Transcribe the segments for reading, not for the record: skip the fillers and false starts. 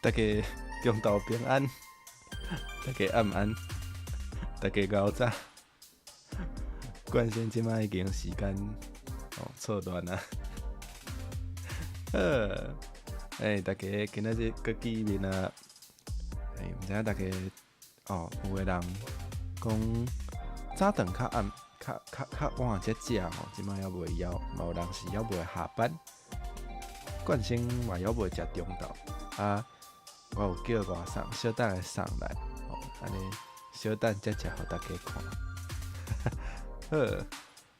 大家中晝平安，大家暗安，大家𠢕早。冠先這擺已經時間哦錯亂啊。好，欸，大家今仔日閣見面啊！欸，毋知影大家哦，有的人講早頓較暗、較較較晚才食吼，這擺猶未枵，嘛有人是猶未下班。冠生嘛猶未食中晝啊，我有叫外送，小等下送來，吼，按呢小等才食予大家看。好，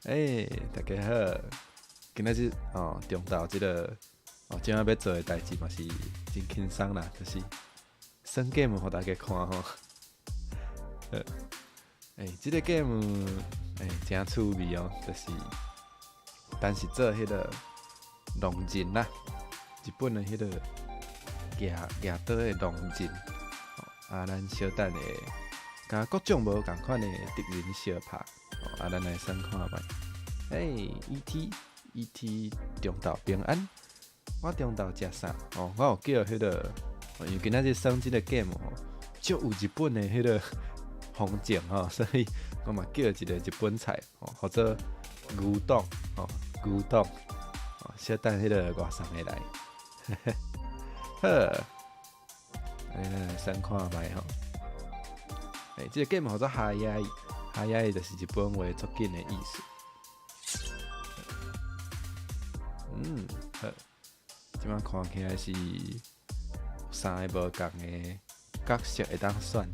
欸，大家好，今仔日哦，中晝這个哦，這擺欲做的代誌嘛是真輕鬆啦，就是耍 game 予大家看吼。好，欸，這个 game 欸誠趣味哦，就是，但是做彼个狼人啦，日本的彼个举举刀的狼人，啊，咱小等下共各種無仝款的敵人相拍，啊，咱來耍看覓。欸，E.T. E.T. 中晝平安，我中晝食啥？哦，我有叫彼个，因為今仔日耍這个 game 吼，足有日本的彼个風情吼，所以我嘛叫一个日本菜，吼，號做牛丼，吼，牛丼，小等彼个外送的來。好，按呢咱來耍看覓吼。欸，這个 game 號做哈耶伊，哈耶伊就是日本話足緊的意思。嗯，好，這擺看起來是三个無仝的角色會當選。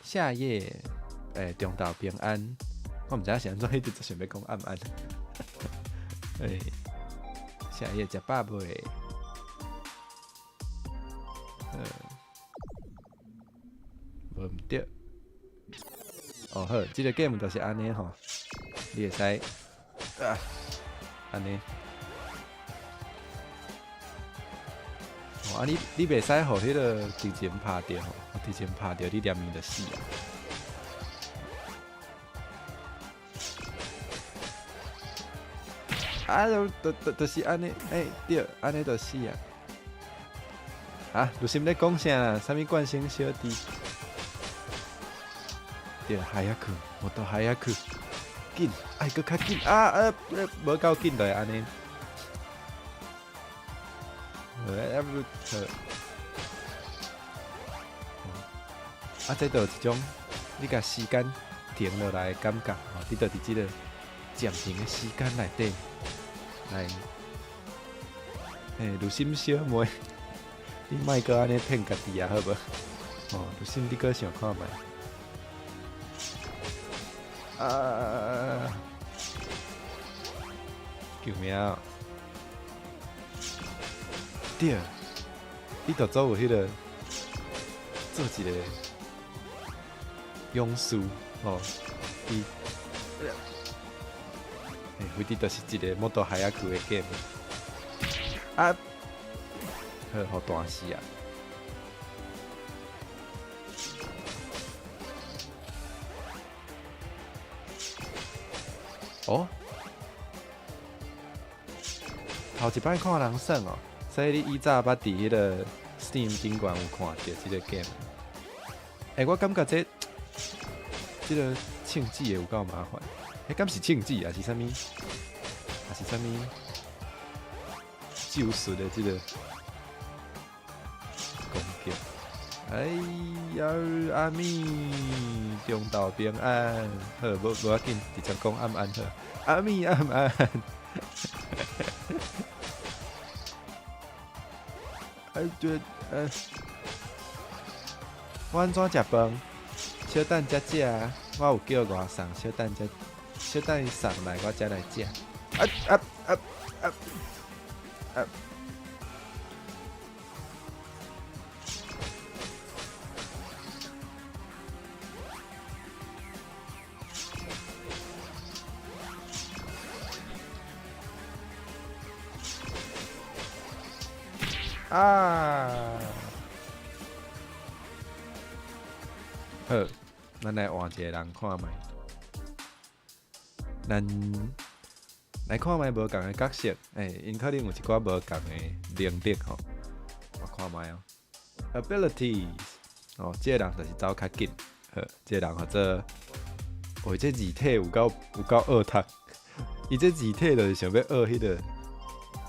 夏夜，欸，中晝平安。我毋知影是按怎一直就想欲講暗安。欸，夏夜食飽未？無毋對。哦好，這个 game 就是按呢吼，你會使啊，按呢。哦，啊你你袂使予彼个敵人拍著吼，敵人拍著你連命就死啊。啊，就就就就是按呢，欸，對，按呢就死啊。啊，汝心咧講啥啦？啥物冠生小弟？對，早く，もっと早く，緊，愛閣較緊啊啊！無夠緊就會按呢。啊不，啊，這就有一種你共時間停落來的感覺吼，你就佇這个暫停的時間內底來，欸，汝心小妹，你莫閣按呢騙家己啊，好無？哦，汝心你閣想看覓？啊！救命！對，你就做有彼个做一個勇士吼，伊，欸，反正就是一个もっと早く的 game。啊！好，予彈死啊！哦，頭一擺看人耍哦，所以你以早捌佇彼个 Steam 頂懸有看著這个 game。欸，我感覺這這个銃子的有夠麻煩，彼敢是銃子抑是啥物？抑是啥物咒術的這个攻擊？哎呀，阿咪，中晝平安，好，無無要緊，直接講暗安好。阿咪暗安。哎對，我按怎食飯？小等才食，我有叫外送，小等才，小等伊送來，我才來食。啊啊啊啊啊！啊！好，咱來換一个人看覓。咱來看覓無仝的角色，𪜶可能有一寡無仝的能力吼。我看覓哦，abilities，哦，這個人就是走較緊，好，這個人號做，哦，這字體有夠惡讀，伊這字體就是想欲學彼個日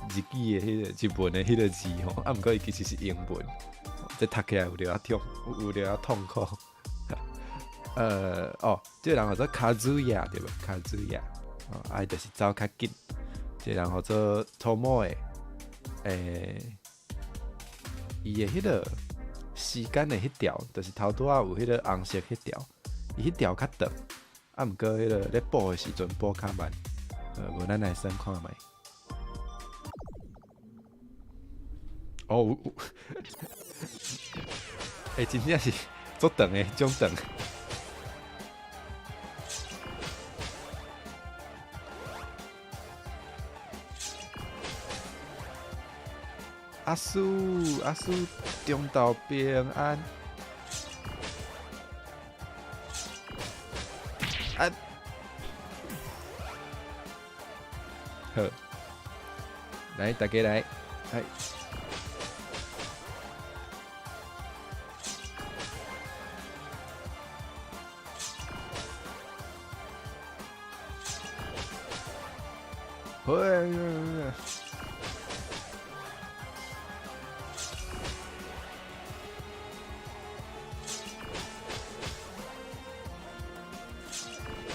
語的彼個日文的彼個字吼，啊，毋過伊其實是英文，這讀起來有著仔痛，有著仔痛苦。哦，這個人號做 Kazuya 對無？Kazuya，哦，啊，伊就是走較緊。這個人號做 Tomoe，伊的彼個時間的彼條，就是頭拄仔有彼個紅色彼條，伊彼條較長，啊，毋過彼個咧補的時陣補較慢。無咱來算看覓。哦，有，真正是足長的，足長。阿叔，阿叔，中晝平安。啊，好，來，大家來，來。好。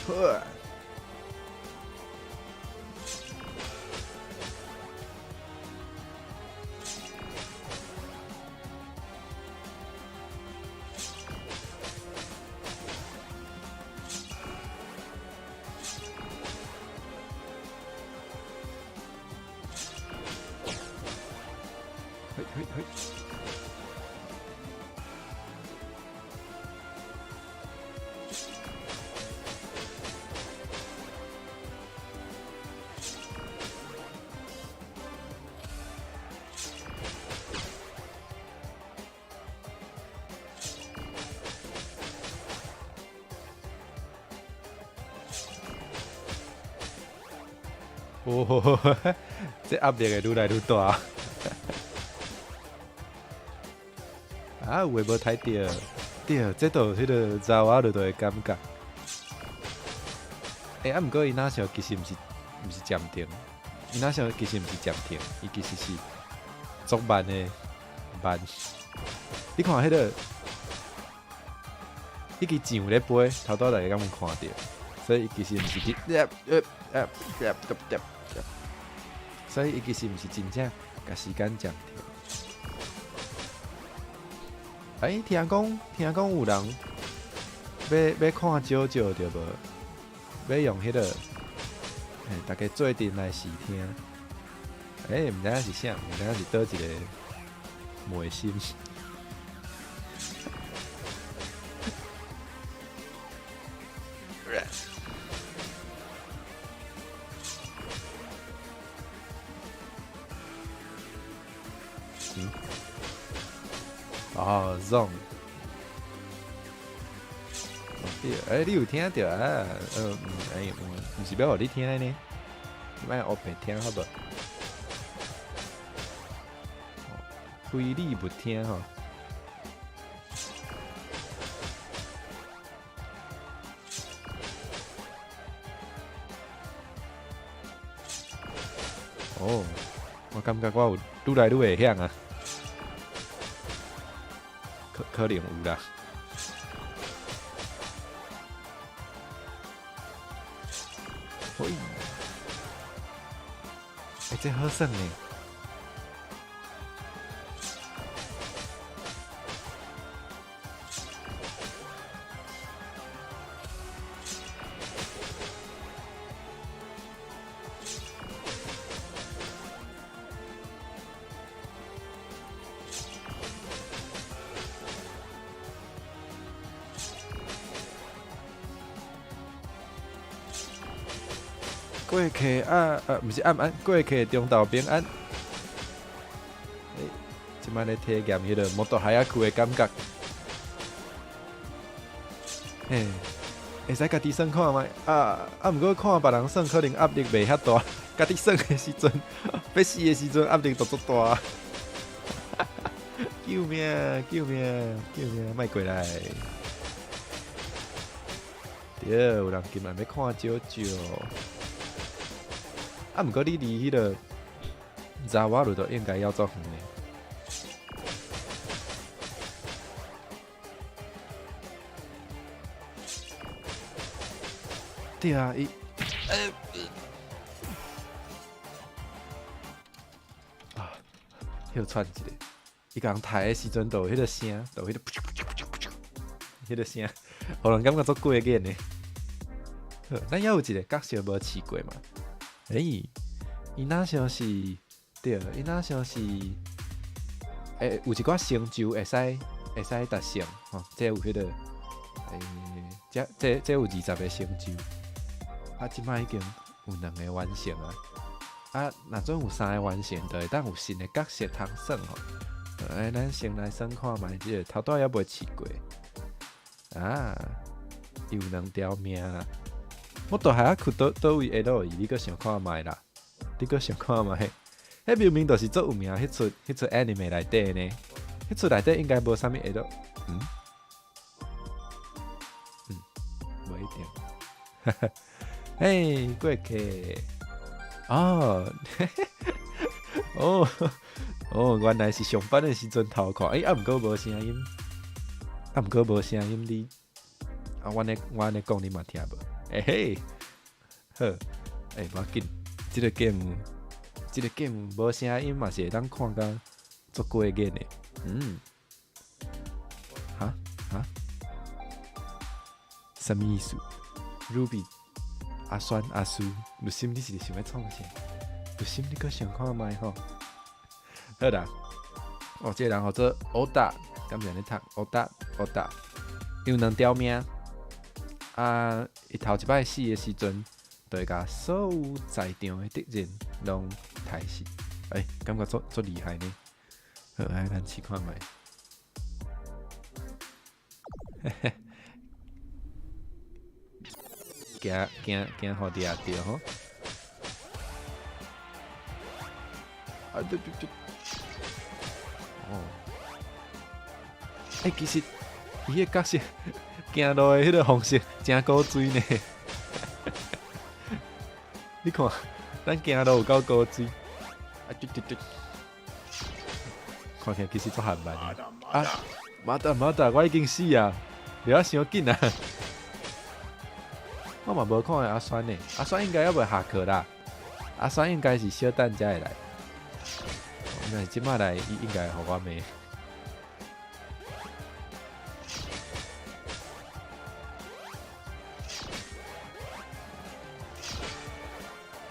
好。嘿嘿嘿。哦，這壓力會愈來愈大。啊，有的無刣著，對，這就彼個查某就會感覺。啊，毋過伊若像其實毋是暫停，伊若像其實毋是暫停，伊其實是足慢的慢。你看彼個，彼支箭咧飛，頭拄大家敢有看著？所以伊其實毋是去，所以伊其實毋是真正共時間暫停。聽講有人欲看 JoJo 對無？欲用彼個，大家做陣來試聽。毋知影是啥，毋知影是佗一个迷信。哦，Zone。對，你有聽著啊？毋是欲予你聽呢，你莫烏白聽好無？非你勿聽吼。哦，我感覺我有愈來愈會曉啊。可能有啦。喂，這好耍呢。過客啊，毋是暗安，過客中晝平安。這擺咧體驗彼個摩托海仔區的感覺。嘿，會使家己算看覓啊啊！毋過看別人算可能壓力袂遐大，家己算的時陣，欲死的時陣壓力就足大。救命！救命！救命！莫過來！對，有人今晚欲看少少。啊，毋過你離彼个查瓦魯都應該猶足遠的。對啊，伊，啊，歇喘一下，伊共刣的時陣，就有彼个聲，就有彼个噗啾噗啾噗啾噗啾，彼个聲，予人感覺足過癮的。好，咱猶有一个角色無試過嘛？欸，伊若像是，對，伊若像是，欸，有一寡成就會使達成，吼，這有彼个，欸，這有20個成就。啊，這擺已經有兩个完成啊！啊，若準有三个完成，就會當有新的角色通耍吼。欸，咱先來耍看覓這个，頭拄仔猶未試過。啊，伊有兩條命啊！我都還去佗位會落去，你閣想看覓啦？你閣想看覓？彼明明就是足有名，彼齣 anime 內底呢。彼齣內底應該無啥物會落，嗯？嗯，無一定。嘿，過客。哦，哦，哦，原來是上班的時陣偷看，欸，啊，毋過無聲音，啊，毋過無聲音，你，啊，我按呢講你嘛聽無？欸嘿，好，欸，無要緊，這个 game 無聲音嘛是會當看甲足過癮的，嗯，哈哈，啥物意思？Ruby。阿酸阿蘇，盧心，你是咧想欲創啥？盧心，你閣想看覓吼？好啦，哦，這个人號做歐達，敢是按呢讀？歐達，歐達，伊有兩條命。啊，伊頭一擺死的時陣，就會共所有在場的敵人攏刣死。欸，感覺足厲害呢。好，來咱試看覓。嘿嘿。驚驚驚，予掠著吼！啊對對對！哦，欸，其實伊个角色行路的彼个方式誠古錐呢。你看，咱行路有夠古錐。啊對對對！看起來其實足緩慢的。啊，まだまだ，我已經死啊！袂曉傷緊啊！我嘛無看阿酸呢，阿酸應該猶未下課啦。阿酸應該是小等才會來。若是這擺來，伊應該會予我罵。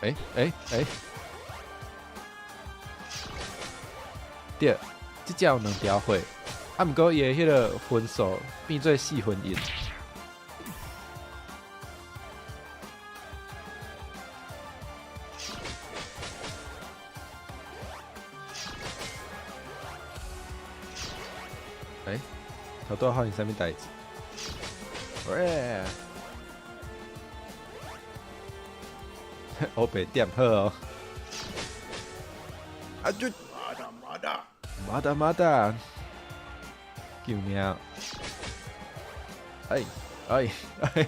欸欸欸！對，這隻有兩條血，啊，毋過伊的彼个分數變做1/4。欸，頭拄仔發生啥物代誌？喂，烏白點好哦。啊就，まだまだ，救命！哎哎哎，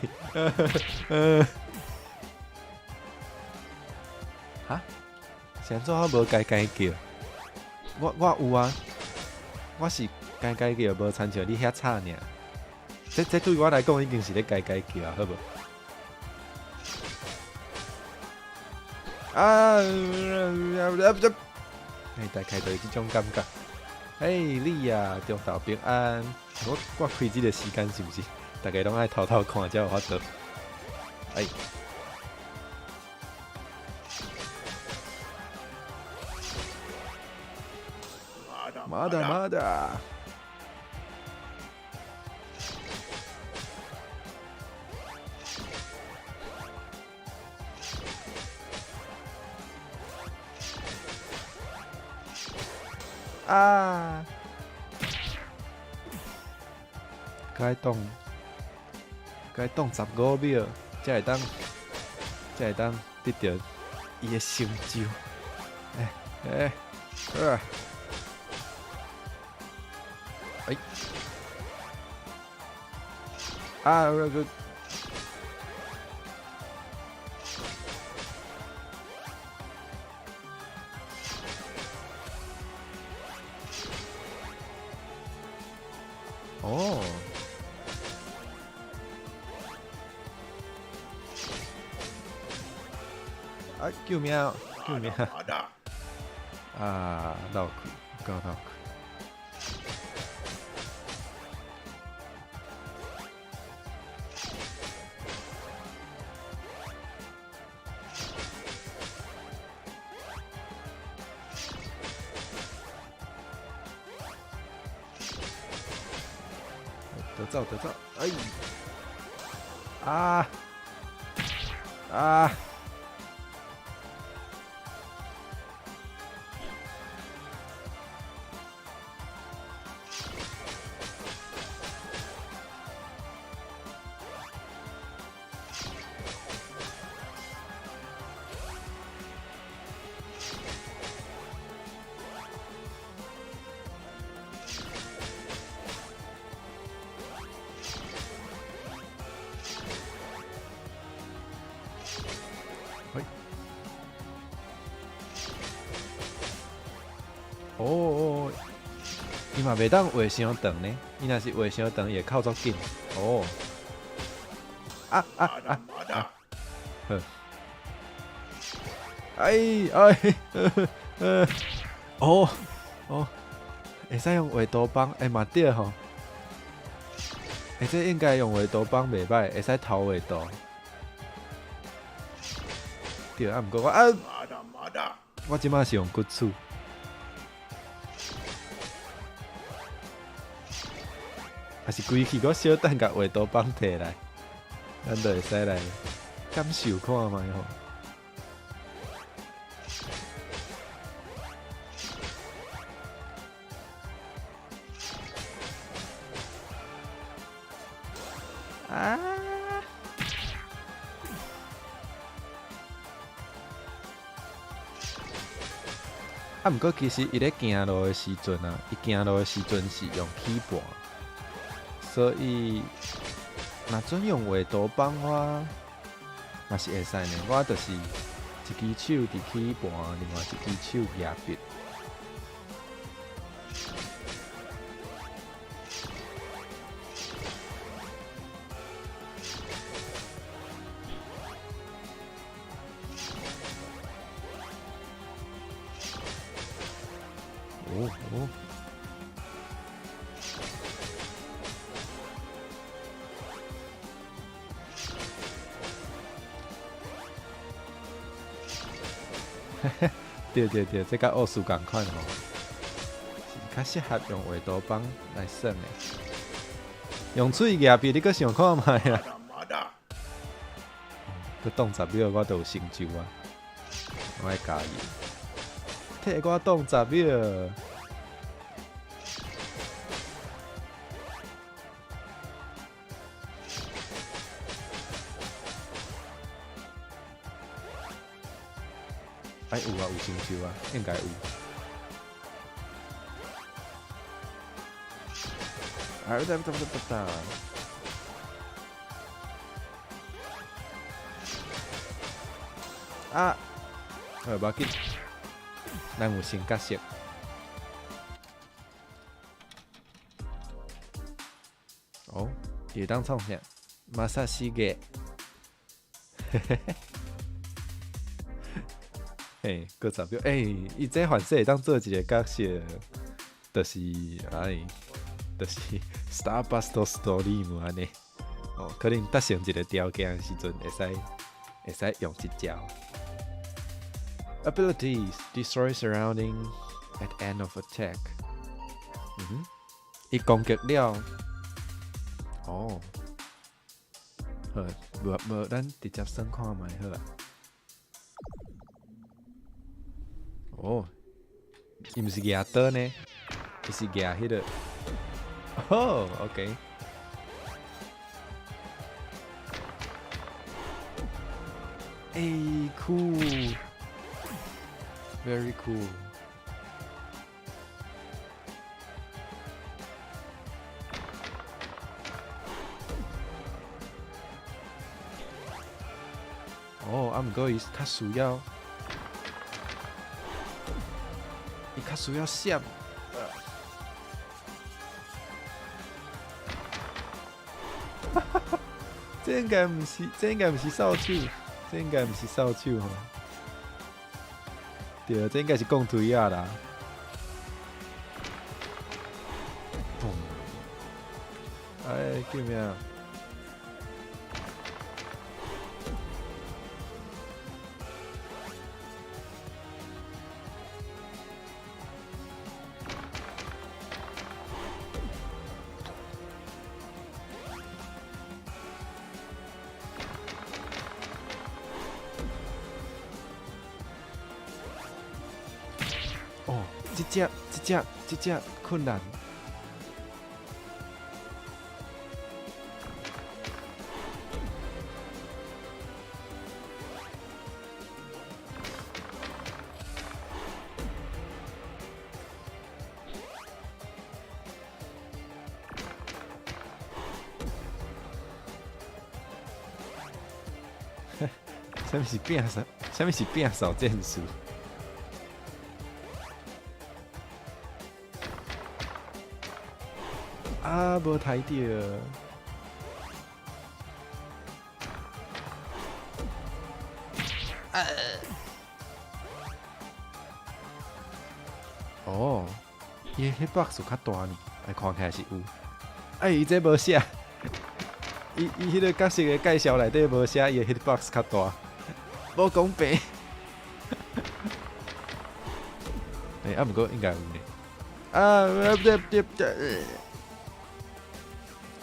哈？是按怎我無該該叫？我有啊，我是該該叫，無親像你遐吵爾。這對我來講已經是咧該該叫啊，好無？啊！哎，大概就是這種感覺。嘿，你啊，中晝平安。我開這个時間是毋是？大家攏愛偷偷看才有法度。哎，まだまだ。啊！該擋，該擋15秒，才會當得著伊的成就。欸欸，啊！哎，啊那個。哦，啊！救命！救命！啊！漏氣，夠漏氣。得走得走，哎！啊！啊！喂，哦哦，伊嘛袂當畫傷長呢，伊若是畫傷長，伊會扣足緊。哦，啊啊啊啊！好，哎哎，哦哦，會使用畫圖板，欸嘛對吼，欸這應該用畫圖板袂䆀，會使偷畫圖。對啊，毋過我啊，我這擺是用骨刺，還是規氣我小等共畫圖板提來，咱就會使來感受看覓吼。啊！啊，毋過其實伊咧行路的時陣啊，伊行路的時陣是用起盤，所以若準用畫圖板我嘛是會使呢。我就是一支手佇起盤，另外一支手舉筆。哦哦，嘿嘿，對對對，這佮奧數仝款吼，是較適合用畫圖板來耍的。用喙舉筆，你閣想看覓啊？閣擋10秒，我就有成就啊！我愛加油，替我擋十秒。哎，有啊，有成就啊，應該有。啊，得得得得得。啊，好，無要緊，咱有新角色。哦，會當創啥？馬薩西格。嘿嘿嘿。嘿，閣十秒，欸，伊這反正會當做一个角色，就是哎，就是 Stardust Stream 按呢。哦，可能達成一个條件的時陣，會使用這招。Abilities destroy surrounding at end of attack。嗯哼，伊攻擊了，哦，好，無無，咱直接算看覓好啊。哦，伊毋是舉刀呢，伊是舉彼個。哦，OK。欸，cool，very cool。哦，啊，毋過伊較需要，伊較需要閃。哈哈哈，這應該毋是，這應該毋是掃帚，這應該毋是掃帚吼。對，這應該是鋼錘仔啦。嘣！哎，救命！哦，這隻、這隻、這隻困難。啥物是摒掃？啥物是摒掃戰術？啊，無刣著。啊！哦，伊的 hitbox 有較大呢，來看起來是有。哎，伊這無寫，伊伊彼個角色的介紹內底無寫，伊的 hitbox 較大，無公平。欸，啊，毋過應該有呢。啊，不對不對不對。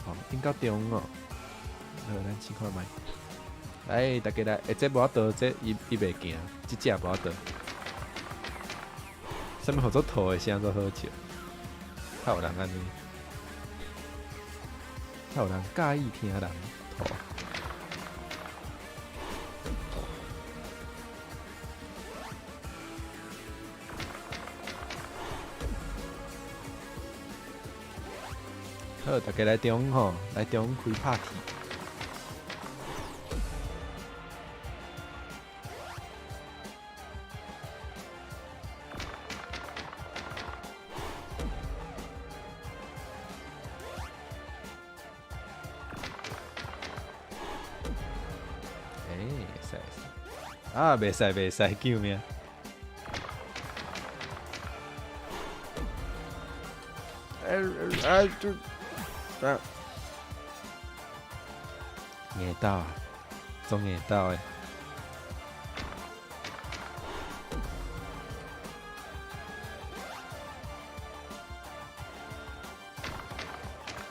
哦，應該中哦。好，咱試看覓。來，大家來，欸，這無法度，這伊伊袂行，這隻無法度。啥物號做吐的聲做好笑？較有人按呢？較有人佮意聽人吐。好，大家來中吼，來中開 party。欸，會使會使，啊，袂使袂使，救命！欸啊就啊，硬鬥啊，總硬鬥的。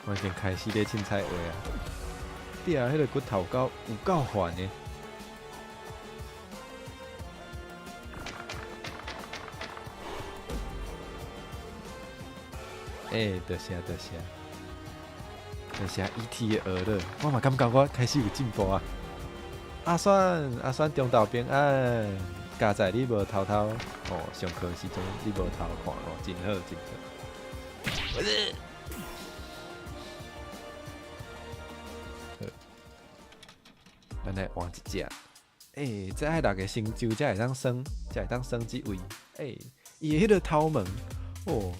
我已經開始咧凊彩畫啊！對啊，彼個骨頭夠有夠煩的。欸，多謝多謝，多謝 E.T. 的娛樂，我嘛感覺我開始有進步啊！阿選阿選，中晝平安，佳哉你無偷偷哦，上課時陣你無偷看哦，真好真好。好，咱來換一隻。欸，這愛六个成就才會當耍，才會當耍這位。欸，伊的彼個頭毛，哦，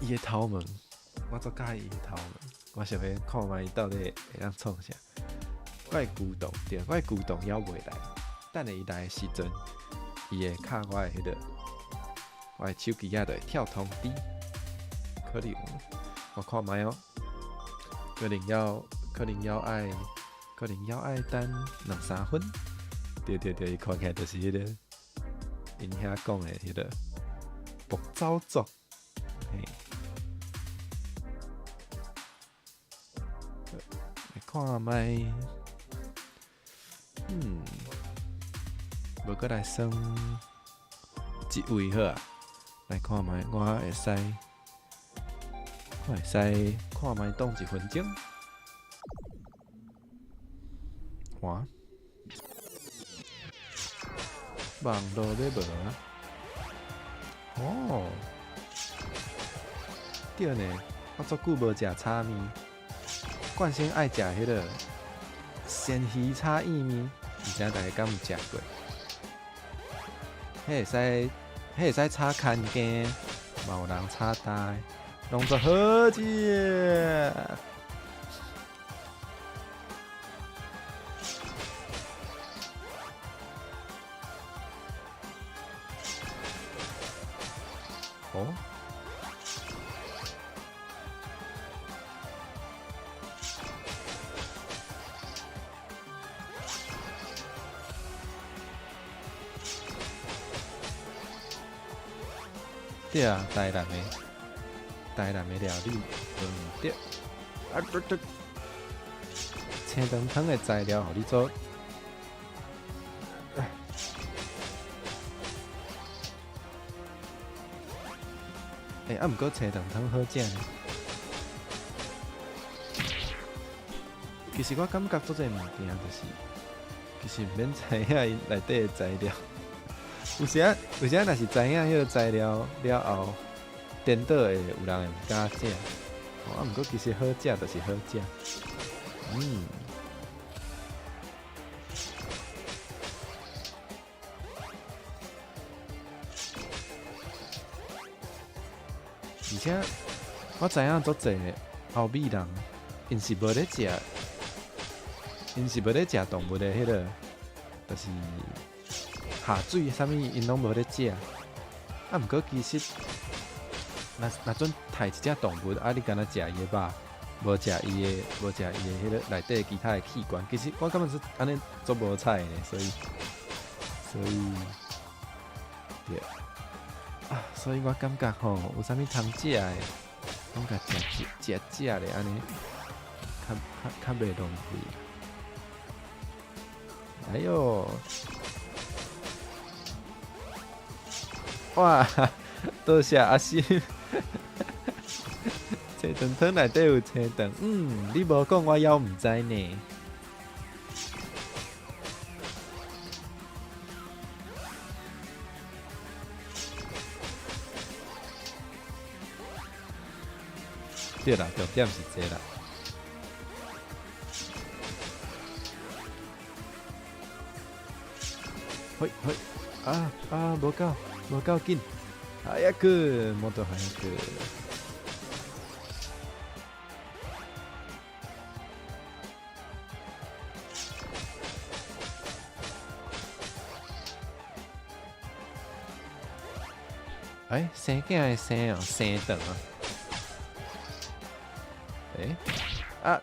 伊的頭毛，我足佮意伊的頭毛。我想欲看覓伊到底會當創啥。我的龜洞，對，我的龜洞猶未來，等下伊來的時陣，伊會敲我的彼個，我的手機仔就會跳通知。可能我看覓哦，可能要，可能要愛，可能要愛等兩三分。對對對，伊看起來就是彼個，𪜶遐講的彼個暴走族，嘿。來看覓，嗯，無閣來耍一位好啊。來看覓，我會使，我會使看覓擋一分鐘。哇！網路欲無啊？哦，對呢，我足久無食炒麵，慣性愛食彼个鮮魚炒意麵，毋知影大家敢有食過？彼會使，彼會使炒牽羹，嘛有人炒焦，攏足好食。哦，對啊，台南的料理無毋對。啊對對，青腸湯的材料，予你做。欸，啊，毋過青腸湯好食呢。其實我感覺足濟物件就是，其實毋免知影伊內底的材料。有時仔，有時仔若是知影彼个材料了後，顛倒會有人會毋敢食。啊，毋過其實好食就是好食。而且我知影足濟歐美人，𪜶是無咧食動物的彼个，就是下水啥物，𪜶攏無咧食。啊，毋過其實，若準刣一隻動物，啊，你敢若食伊的肉，無食伊的彼个內底其他的器官，其實我感覺是按呢足無彩的，所以，對。啊，所以我感覺吼，有啥物通食的，攏共食食食咧，按呢，較袂浪費。哎喲！哇，多謝阿心。青腸湯內底有青腸，你無講我猶毋知呢。對啦，重點是這啦。嘿嘿，啊啊，無夠，無夠緊，早く，もっと早く。欸，生囝的生哦，生腸啊。欸，啊！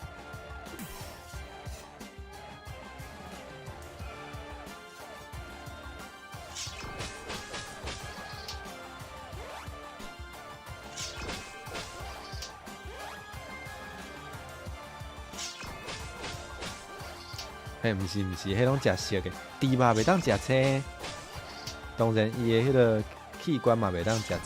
嘿，毋是毋是，彼攏食熟的，豬肉袂當食青，當然伊的彼个器官嘛袂當食青。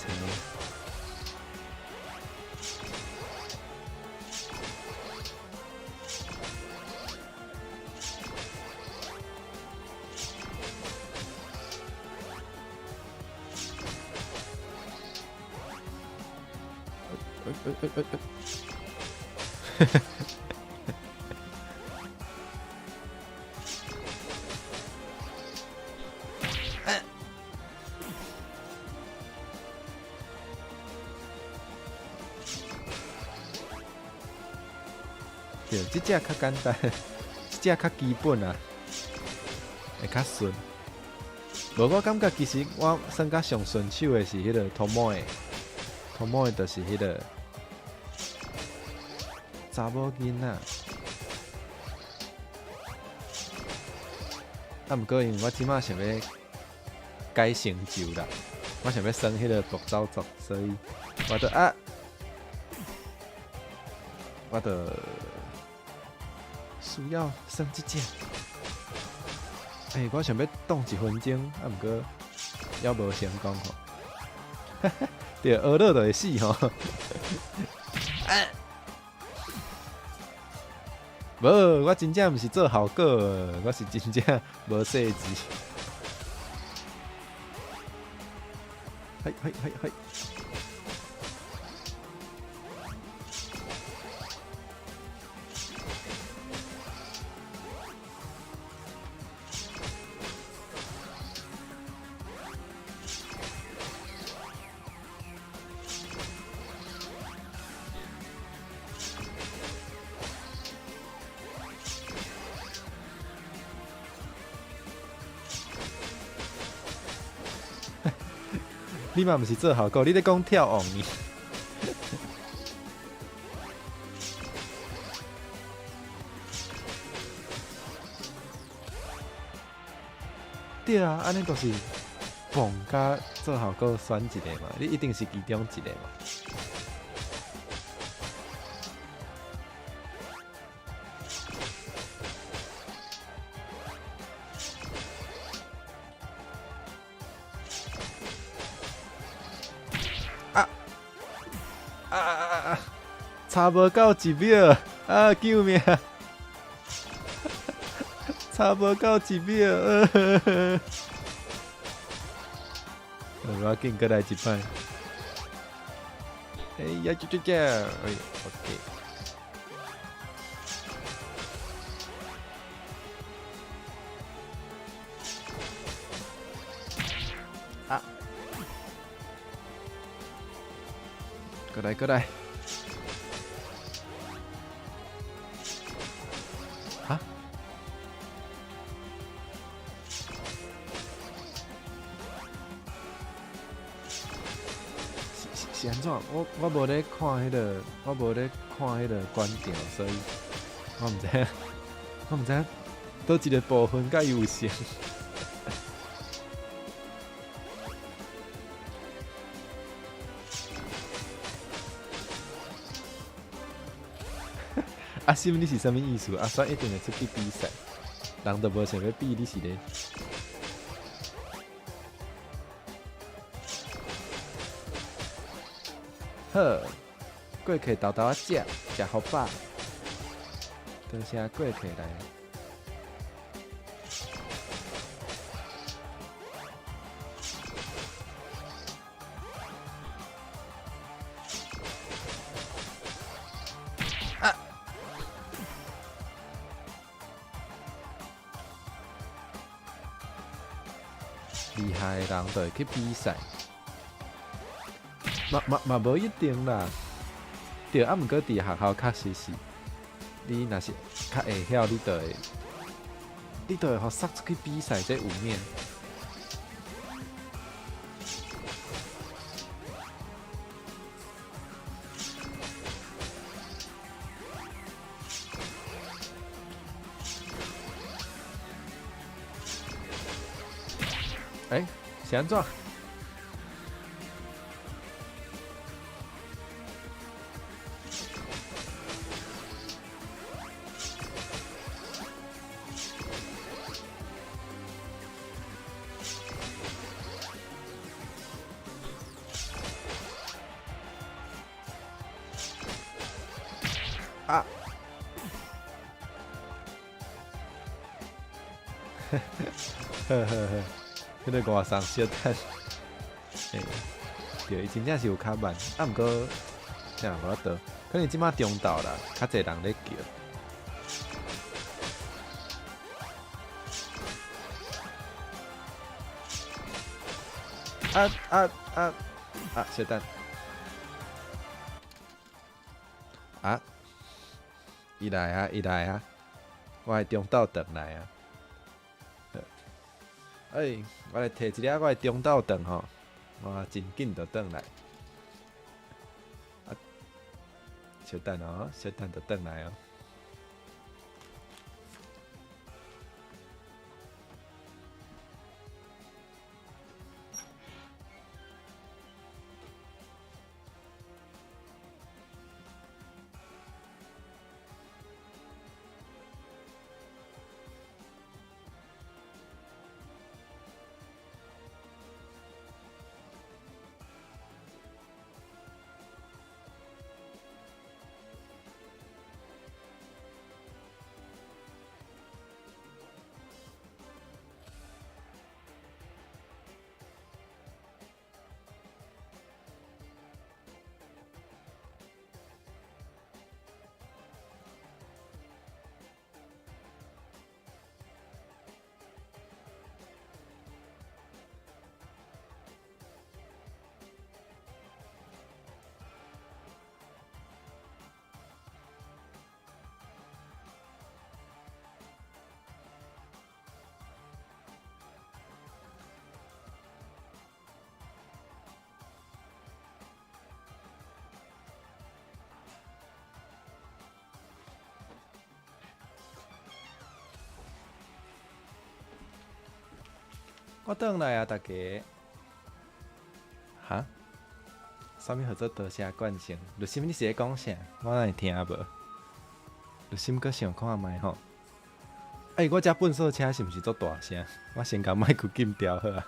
欸欸欸欸對，這隻較簡單，這隻較基本啊，會較順。無，我感覺其實我算較上順手的是彼个 Tomoe，Tomoe 就是彼个查某囡仔。啊，毋過因為我這擺想欲改成就啦，我想欲耍彼个暴走族，所以我就啊，我就需要耍這隻。欸，我想欲擋一分鐘，啊，毋過猶無成功吼。對，學了就會死吼。無，我真正毋是做效果，我是真正無細緻。嘿嘿嘿嘿。你嘛毋是做效果，你咧講跳王呢？對啊，按呢就是蹦佮做效果選一个嘛，你一定是其中一个嘛。啊啊啊啊！差無夠一秒啊！救命！差無夠一秒，無要緊，閣來一擺。哎呀，就這這，哎，OK。啊！過來，過來。哈？是按怎？我無咧看彼个，我無咧看彼个觀場，所以我毋知影，我毋知影佗一个部分佮伊有像。阿心，你是啥物意思？阿選一定會出去比賽，人都無想欲比，你是咧？好，過客沓沓仔食，食予飽，多謝過客來。啊！厲害的人就會去比賽。嘛嘛嘛無一定啦，對，啊，毋過佇學校確實是，你若是較會曉，你就會予捒出去比賽，這有影。欸，是按怎？啊！好好好，彼个外送小等，欸，對，伊真正是有較慢，啊，毋過，啥無法度，可能這擺中晝啦，較濟人咧叫。啊啊啊啊！小等，啊！伊來啊！伊來啊！我的中晝頓來啊！欸，我來提一下我的中晝頓吼，我真緊就轉來。啊，小等哦，小等就轉來哦。我轉來啊，大家。哈？啥物號做多謝冠生？律心，你是咧講啥？我哪會聽無？律心閣想看覓吼？欸，我遮糞掃車是毋是足大聲？我先共麥克禁掉好啊。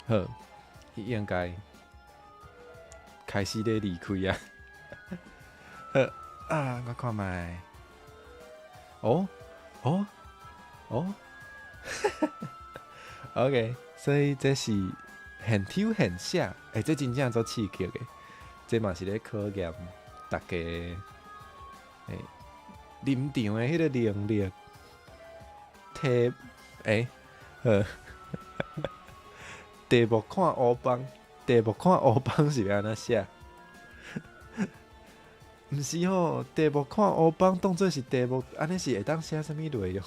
好，伊應該開始咧離開啊。好啊，我看覓。哦哦哦，OK，所以這是現抽現寫，欸，這真正足刺激的，這嘛是咧考驗大家欸臨場的彼個能力。題欸好。題目看烏枋，題目看烏枋是欲按怎寫？毋是吼，題目看烏枋當做是題目，按呢是會當寫啥物內容？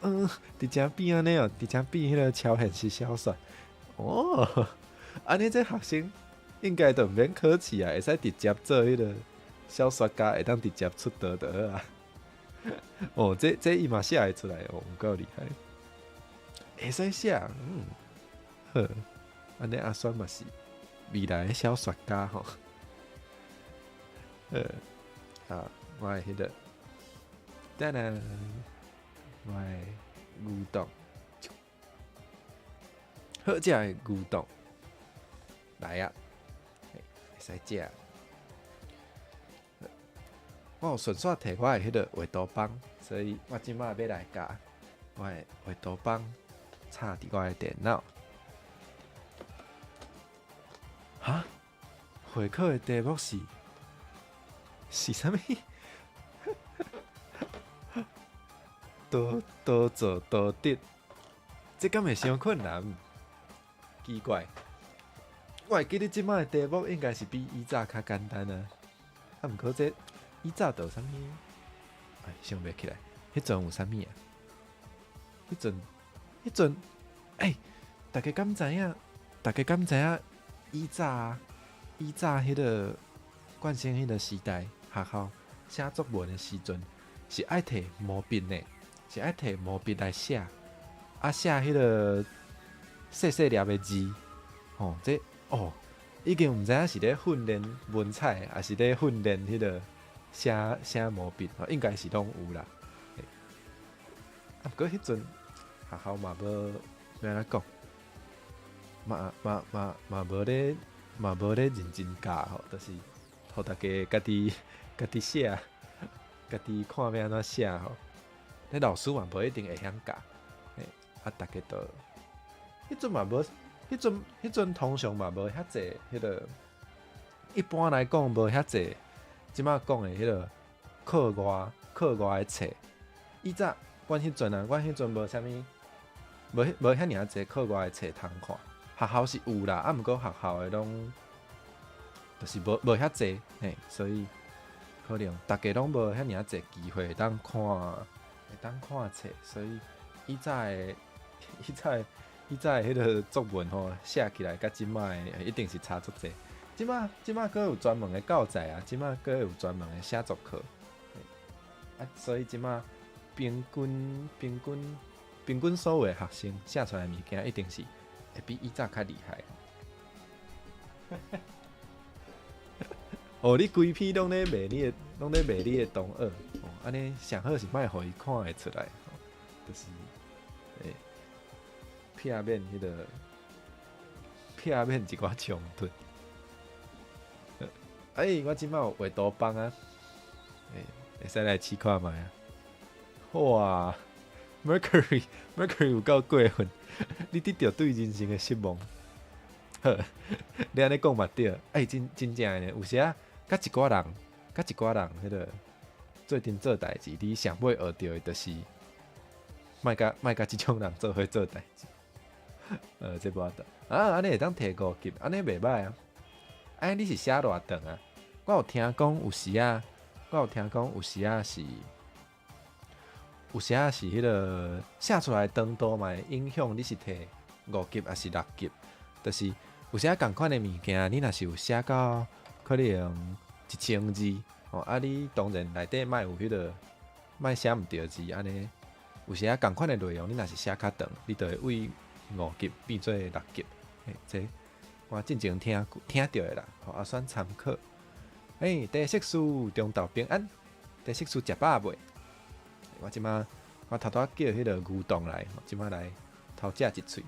嗯，佇遮變按呢哦，佇遮變彼個超現實小說。哦，按呢這學生應該就毋免考試啊，會使直接做彼個小說家，會當直接出道就好啊。哦，這這伊嘛寫會出來哦，有夠厲害。會使寫，嗯，好，按呢阿酸嘛是未來的小說家吼。好，啊，我的彼個，等下，我的牛丼，好食的牛丼來啊，會使食。我有順紲提我的彼個畫圖板，所以我這擺欲來共我的畫圖板插佇我的電腦。哈？會考的題目是是啥物？多多做多得，這敢會傷困難？奇怪，我會記得這擺的題目應該是比以早較簡單啊。啊，毋過這以早都有啥物？哎，想袂起來，彼陣有啥物啊？彼陣，彼陣，欸，大家敢知影？大家敢知影？以早，以早彼個冠生彼個時代，學校寫作文的時陣是愛提毛筆呢，是愛提毛筆來寫，啊寫彼個細細粒的字，吼，這哦，已經毋知影是咧訓練文采，抑是咧訓練彼個寫寫毛筆，應該是攏有啦。啊，毋過彼陣學校嘛無欲按怎講，嘛嘛嘛嘛無咧嘛無咧認真教吼，就是予大家家己家己寫，家己看欲按怎寫吼。彼老師嘛無一定會曉教，欸，啊，逐家都彼陣嘛無，彼陣彼陣通常嘛無遐濟彼個，一般來講無遐濟，這擺講的彼個課外課外的冊。以早阮彼陣啊，阮彼陣無啥物，無無遐爾濟課外的冊通看。學校是有啦，啊，毋過學校的攏就是無無遐濟，嘿，所以可能逐家攏無遐爾濟機會會當看，會當看冊，所以以早的以早的以早的彼個作文吼，寫起來佮這擺的一定是差足濟。這擺這擺閣有專門的教材啊，這擺閣有專門的寫作課，啊，所以這擺平均平均平均所有的學生寫出來的物件，一定是會比以早較厲害。哦，你規篇攏咧罵你的，攏咧罵你的同學，哦，按呢上好是莫予伊看會出來，就是，欸，避免彼個，避免一寡衝突。欸，我這擺有畫圖板啊，欸，會使來試看覓啊。哇，Mercury Mercury 有夠過分，你得著對人生的失望。好，你按呢講嘛對，欸，真真正的呢，有時仔佮一寡人，佮一寡人彼个做陣做代誌，你上尾學著的就是莫佮莫佮這種人做伙做代誌。這無法度啊！按呢會當提五級，按呢袂䆀啊！按呢你是寫偌長啊？我有聽講有時仔，我有聽講有時仔是，有時仔是彼个寫出來長度嘛會影響你是提五級抑是六級，就是有時仔仝款的物件，你若是有寫到可能1000字，吼啊！你當然內底莫有彼个莫寫毋著字按呢，有時仔仝款的內容，你若是寫較長，你就會為五級變做六級，欸，這我進前聽聽著的啦，予阿選參考。欸，第碩士中晝平安，第碩士食飽未？我這馬我頭拄仔叫彼个牛丼來，這馬來偷食一喙。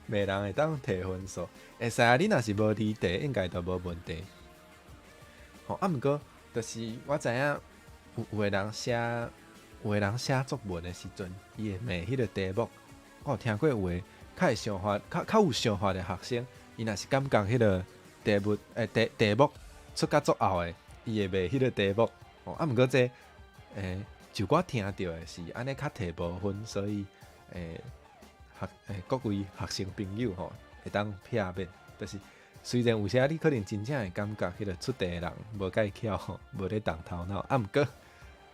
罵人會當提分數，會使啊！你若是無離題，應該都無問題。吼，啊，毋過就是我知影有有的人寫，有的人寫作文的時陣，伊會罵彼个題目。我有聽過有的較會想法、較較有想法的學生，伊若是感覺彼个題目、欸題題目出甲足漚的，伊會罵彼个題目。吼，啊，毋過這就我聽著的是按呢較提無分，所以學各位學生朋友吼，會當避免，就是雖然有時你可能真正會感覺彼个出題的人無蓋巧吼，無咧動頭腦，啊，毋過，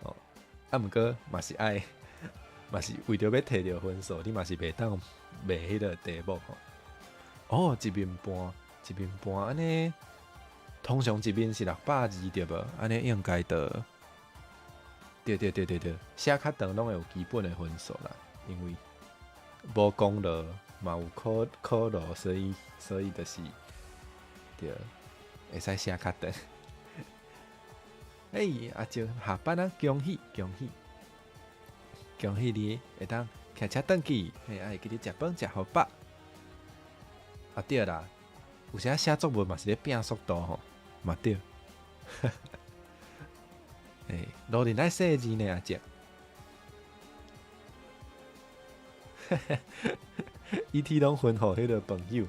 吼，啊，毋過嘛是愛，嘛是為著欲提著分數，你嘛是袂當罵彼个題目吼。哦，一面半，一面半按呢，通常一面是600字對無？按呢應該就，對對對對對，寫較長攏會有基本的分數啦，因為無功勞嘛有苦苦勞，所以所以就是對，會使寫較長。欸，阿靜下班啊，恭喜恭喜恭喜你會當騎車轉去，嘿，啊會記得食飯食予飽。啊對啦，有時寫作文嘛是咧拼速度吼，嘛對。欸，路人愛細字呢，阿靜。E.T. 攏分予彼个朋友，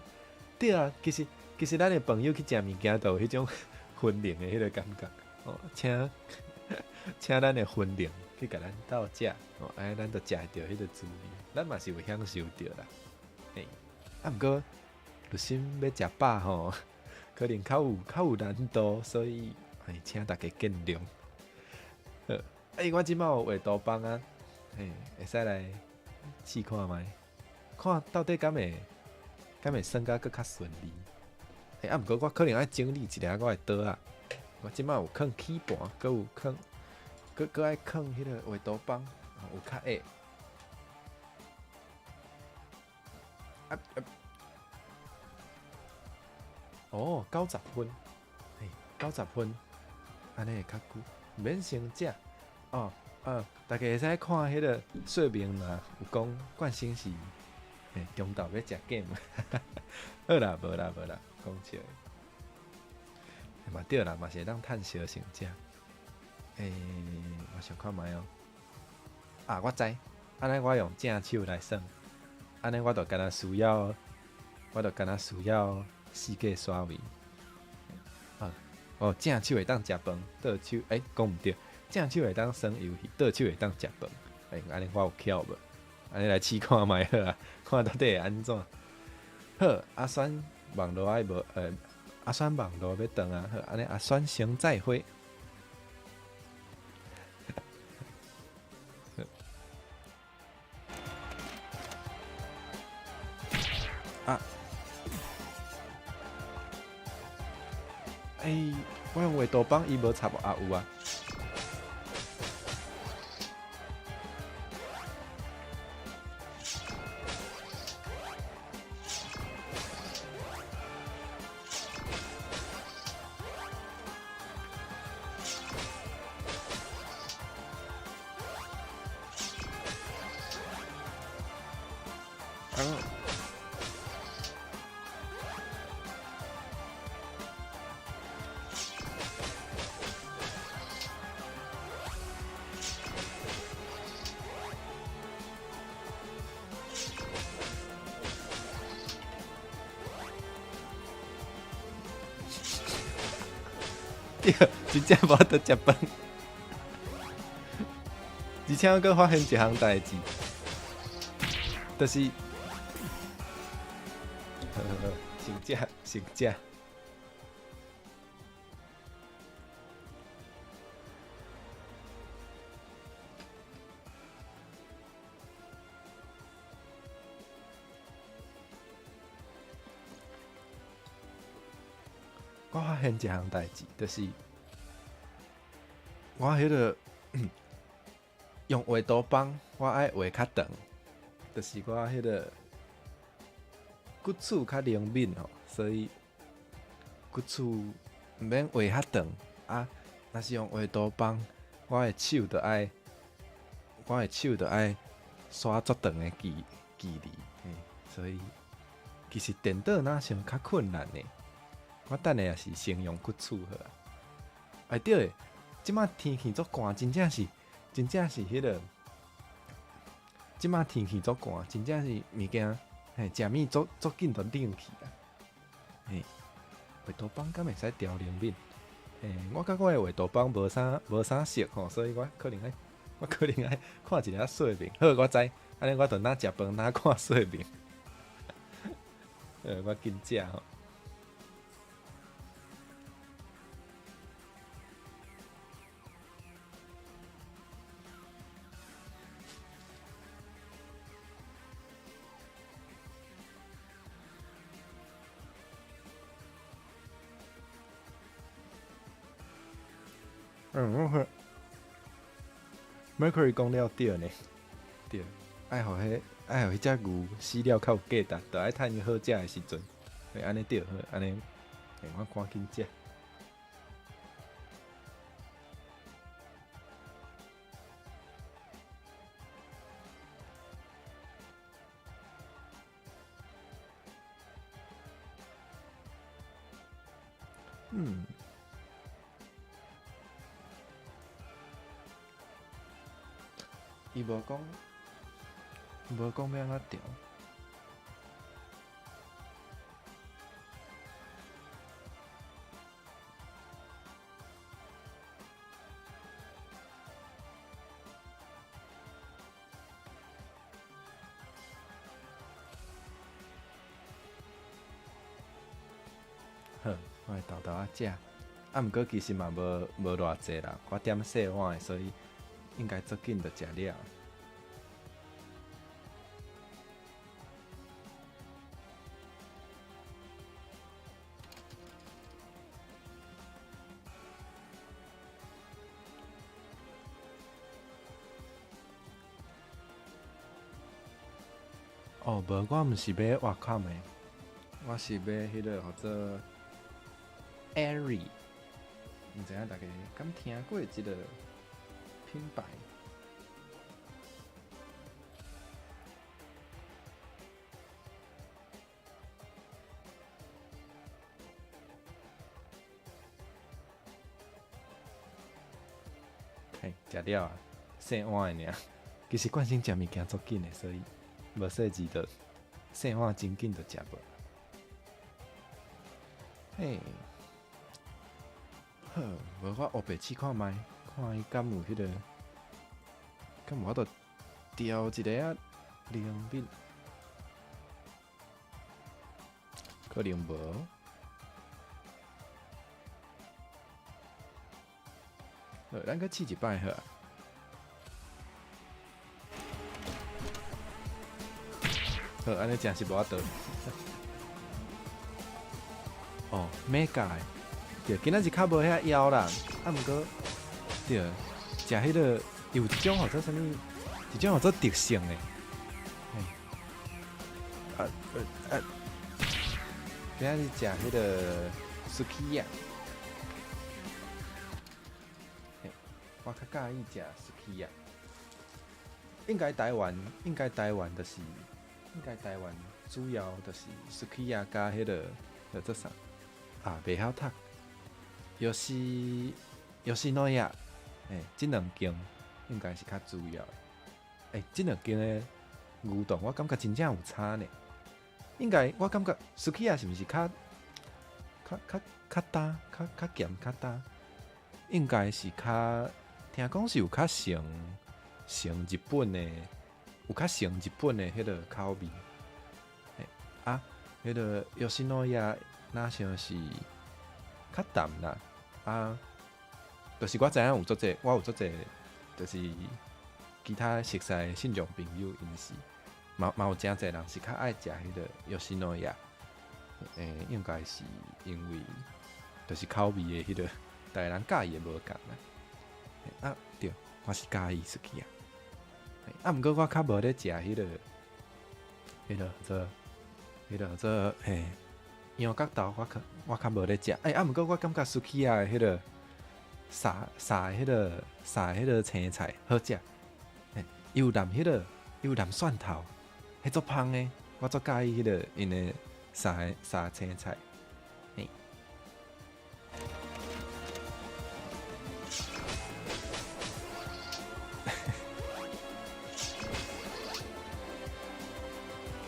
對啊，其實其實咱的朋友去食物件，都有彼種分靈的彼个感覺哦，請請咱的分靈去共咱鬥食，哦，按呢咱就食會著彼个滋味，咱嘛是有享受著啦。欸，啊，毋過律心欲食飽吼，可能較有較有難度，所以欸，請大家見諒。好，欸，我這擺有畫圖枋啊，嘿，會使來試看覓，看到底敢會敢會算甲閣較順利。欸，啊，毋過我可能愛整理一下我的桌仔。我這擺有囥起盤，閣有囥，閣閣愛囥彼个畫圖枋，有較矮。啊啊！哦，90分，嘿，九十分，按呢會較久，毋免先食。哦，大家會使看彼个說明啦，有講冠生是，欸，中晝欲食 game。好啦，無啦無啦，講笑的。嘛對啦，嘛是會當趁燒先食。欸，我想看覓哦。啊，我知，按呢我用正手來算，按呢我就敢若需要，我就敢若需要四界刷位。啊，哦，正手會當食飯，倒手，欸，講毋對，正手會當耍遊戲，倒手會當食飯。欸，按呢我有巧無？按呢來試看覓好啊，看到底會按怎？好，阿選網路愛無？阿選網路欲斷啊！好，按呢阿選先再會。啊！欸，我用畫圖枋，伊無插啊有啊。對，真正無法度食飯。而且我閣發現一項代誌，就是，好好好，先食先食。我發現一項代誌，就是我彼個用畫圖板，我愛畫較長，就是我彼個骨刺較靈敏吼，所以骨刺毋免畫較長啊。若是用畫圖板，我的手就愛刷足長的距離，所以其實電腦若像較困難呢。我等下也是先用骨刺好啊。哎對的，這擺天氣足寒，真正是彼個，這擺天氣足寒，真正是物件，嘿，食物足緊就冷去啊。嘿，畫圖板敢會使調靈敏？欸，我佮我的畫圖板無啥熟吼，所以我可能愛看一下說明。好，我知，按呢我就若食飯若看說明。我緊食吼。嗯，我看 Mercury 講了對呢，對，愛予彼隻牛死了較有價值，就愛趁伊好食的時陣，會按呢對，好，按呢，我趕緊食。嗯。伊無講欲按怎調。好，我會沓沓仔食，啊，毋過其實嘛無偌濟啦，我點細碗的，所以應該足緊就食了。哦，無，我毋是買 Wacom 的，我是買彼个號做 Airy，毋知影大家敢聽過這个品牌？嘿，食了啊，細碗的爾。其實慣性食物件足緊的，所以無細緻就細碗真緊就食無。嘿，好，無我烏白試看覓，看伊敢有彼個，敢有法度調一下仔靈敏，可能無。好，咱閣試一擺好啊。好，按呢誠是無法度。哦，Mega 的，對，今仔日較無遐枵啦，啊，毋過，對，食彼个有一種號做啥物，一種號做特性的，嘿，啊啊，今仔日食彼个 Sukiya，嘿，我較佮意食 Sukiya，應該台灣主要就是 Sukiya 佮彼个叫做啥？啊，袂曉讀，吉野家，欸，這兩間應該是較主要的。欸，這兩間的牛丼，我感覺真正有差呢。應該我感覺 Sukiya 是毋是較較較較焦、較較鹹、較焦？應該是較聽講是有較像像日本的，有較像日本的彼个口味。啊，彼个吉野家若像是較淡啦。啊，就是我知影有足濟，我有足濟，就是其他熟似的信眾朋友，𪜶是嘛嘛有誠濟人是較愛食彼个吉野家。應該是因為就是口味的彼个，逐个人佮意的無仝啦。啊，對，我是佮意すき家。啊，毋過我較無咧食彼个，彼个做，彼个做嘿，羊角豆我較無咧食。欸，啊，毋過我感覺すき家的彼个撒撒彼个撒彼个青菜好食。欸，伊有淋彼个，伊有淋蒜頭，彼足芳的，我足佮意彼个𪜶的撒撒青菜。嘿。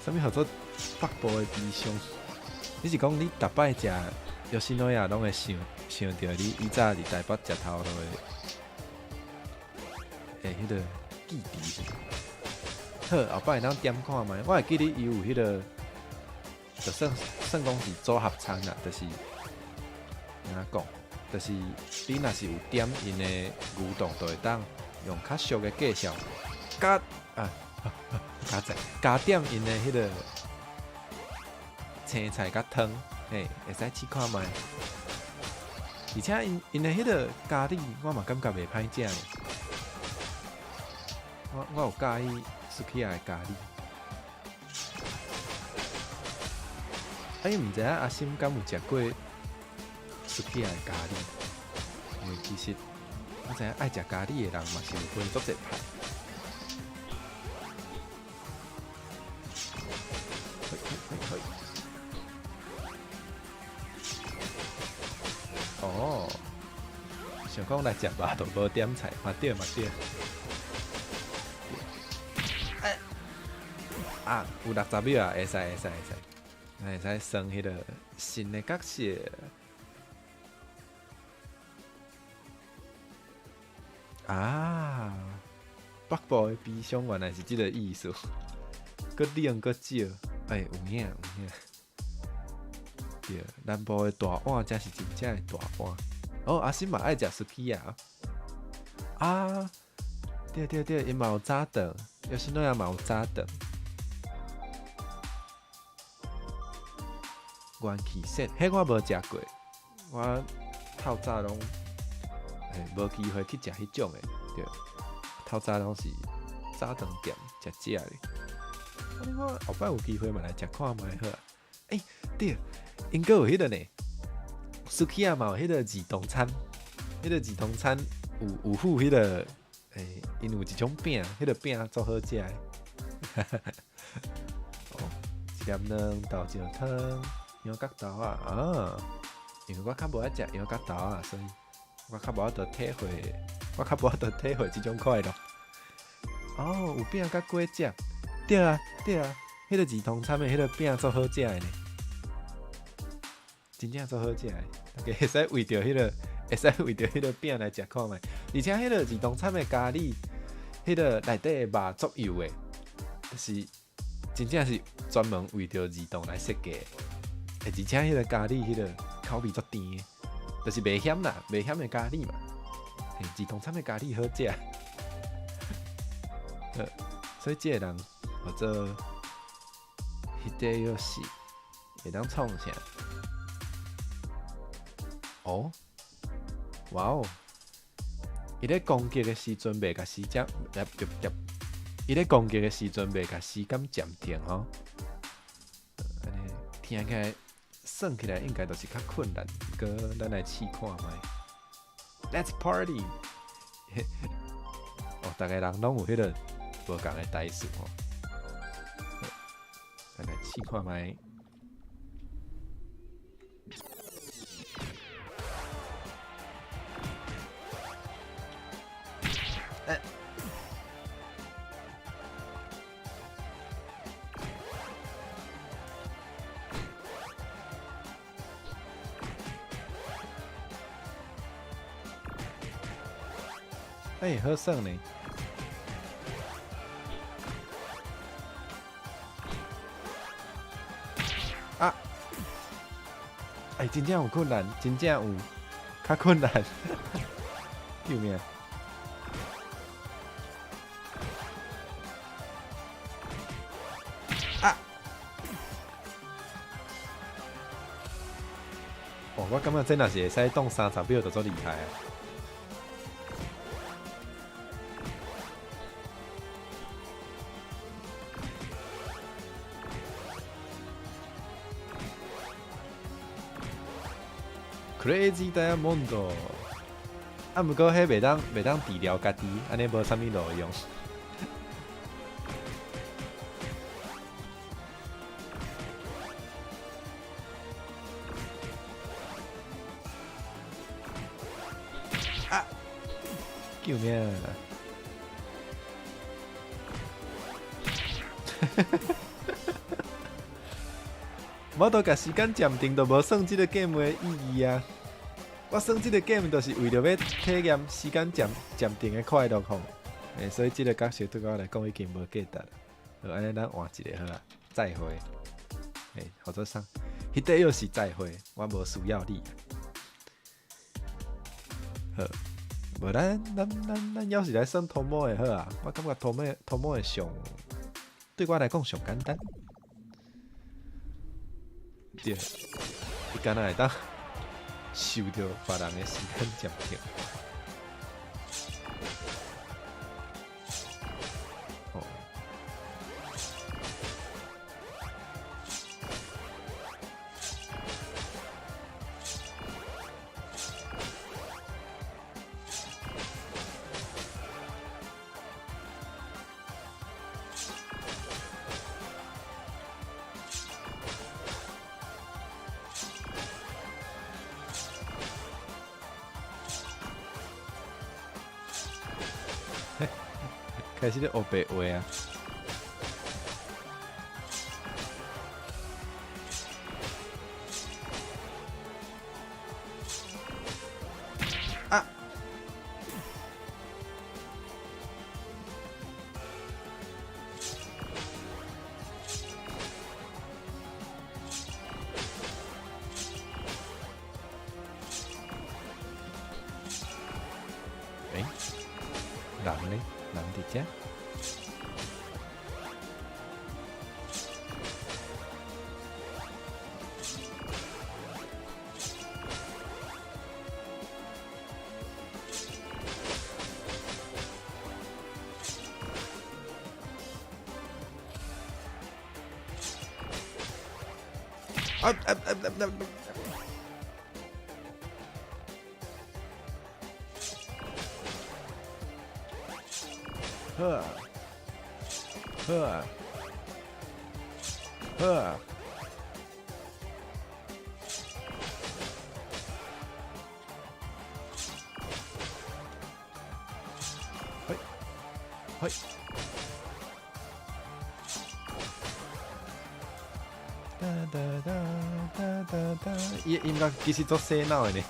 啥物號做北部的悲傷？你是講你逐擺食吉野家攏會想想著你以早佇台北食頭路的彼个記憶？好，後擺會當點看覓。我會記得伊有彼个，就算算講是組合餐啦，就是按怎講，就是你若是有點𪜶的牛丼，就會當用較俗的價錢，加啊加在加點𪜶的彼个青菜佮湯，嘿，會使試看覓。而且𪜶𪜶的彼个咖喱，我嘛感覺袂歹食呢。我有佮意すき家的咖喱。啊，伊毋知影阿心敢有食過すき家的咖喱？因為其實我知影愛食咖喱的人嘛是有分足濟派。嘿嘿嘿。哦，想講來食肉都無點菜，嘛對嘛對。啊，有60秒啊，會使會使會使，會使算彼個新的角色。啊，北部的悲傷原來是這个意思，閣冷閣少，欸，有影有影。對，南部的大碗才是真正的大碗。哦，阿心嘛愛食すき家。啊，對對對，𪜶嘛有早頓，吉野家嘛有早頓。元氣鉎，彼我無食過，我透早攏無機會去食彼種的，對，透早攏是早頓店食食的。啊，我後擺有機會嘛來食看覓好啊。欸，對，𪜶閣有彼个呢，すき家嘛有彼个兒童餐，彼个兒童餐有附彼个，欸，𪜶有一種餅，彼个餅足好食的。哦，一粒卵豆醬湯。羊角豆仔啊，因為我較無愛食羊角豆仔，所以我較無法度體會，我較無法度體會這種快樂。哦，有餅佮果汁，對啊對啊，彼个兒童餐的彼个餅足好食的呢，真正足好食的，大家會使為著彼个，會使為著彼个餅來食看覓。而且彼个兒童餐的咖喱，彼个內底的肉足油的，就是真正是專門為著兒童來設計。欸，而且彼個咖喱，彼個口味足甜的，就是袂鹹啦，袂鹹的咖喱嘛。嘿，兒童餐的咖喱好食。好，所以這個人號做秀吉，會當創啥？哦，哇哦！伊咧攻擊的時陣袂共時間，伊咧攻擊的時陣袂共時間暫停吼。按呢聽起來。算起來應該就是較困難，閣咱來試看覓。Let's party！哦，逐個人攏有彼个無仝的台詞吼。咱來試看覓。欸。欸，好耍呢。啊！欸，真正有困難，真正有較困難。救命！啊！哦，我感覺這若是會使擋30秒，就足厲害啊！Crazy Diamond，啊，毋過彼袂當治療家己，按呢無啥物路用。啊！救命！我都共時間暫停，就無算這個 game 的意義啊！我算這個 game 就是為著欲體驗時間暫停的快樂吼。欸，所以這個角色對我來講已經無價值。好，按呢咱換一个好啊，再會。欸，予做啥？彼塊又是再會，我無需要你。好，無咱猶是來算托莫的好啊。我感覺托莫的上，對我來講上簡單。對，伊敢若會當受著別人的時間暫停。哦。開始咧烏白話啊！啊！欸？人呢？人佇遮？啊啊啊啊啊！好啊，好啊，好啊！嘿，嘿！噠噠噠噠噠噠，伊的音樂其實足洗腦的呢，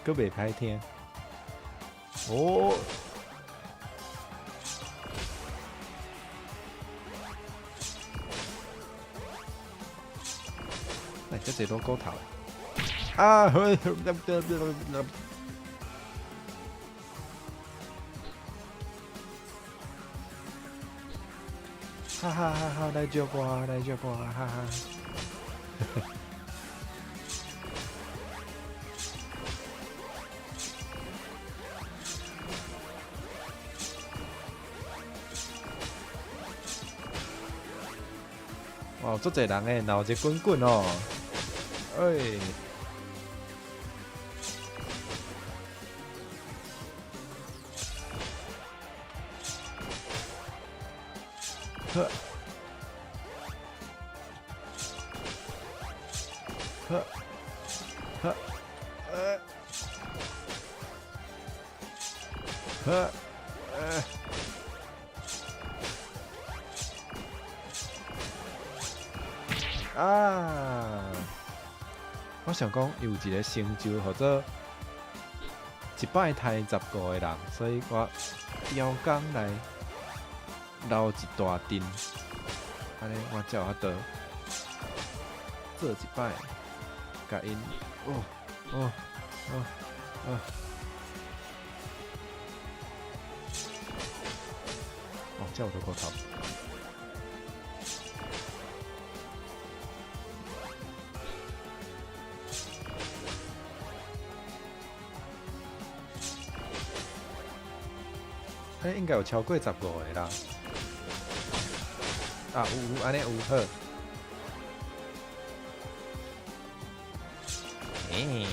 閣袂歹聽。哦！哎，這濟攏骨頭。啊！哈哈哈哈！來招我，來招我，哈哈！哇，足濟人誒，鬧熱滾滾哦！哎，呵，呵，呵，呵，啊！我想講，有一个成就，予做一擺刣15個人，所以我刁工來留一大陣，按呢我才有法度做一擺，共𪜶哦哦哦哦，哦，這有落骨頭。欸，應該有超過15個啦。啊，有有，按呢有好。欸。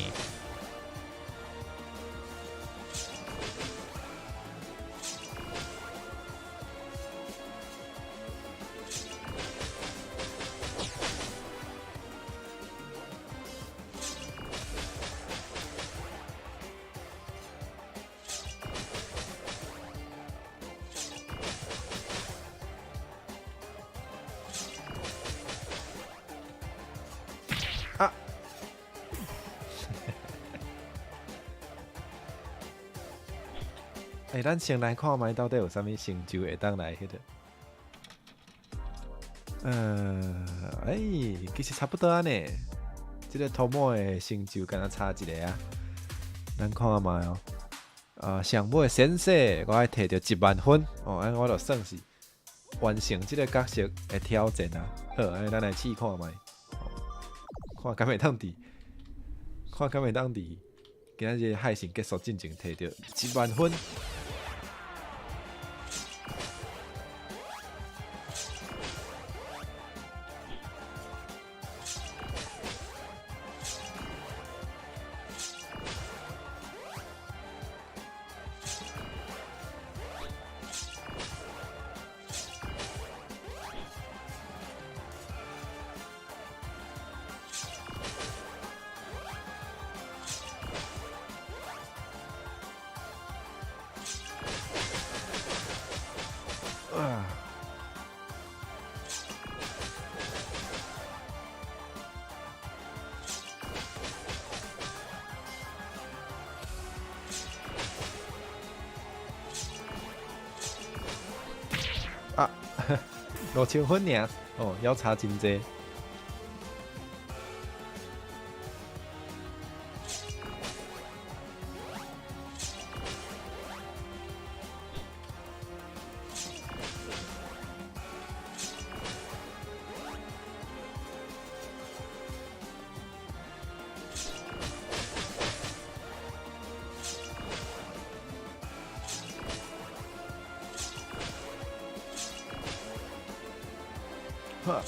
啊！欸，咱先來看覓到底有啥物成就會當來彼個。欸，其實差不多按呢。這个托莫的成就敢若差一个啊。咱看覓哦。啊，上尾先生，我愛摕著1萬分哦，按呢我就算是完成這个角色的挑戰啊。好，按呢咱來試看覓，看敢會當佇，看敢會當佇今仔日海神結束進前摕著一萬分。啊！啊，5000分爾，哦，猶差真濟。呵，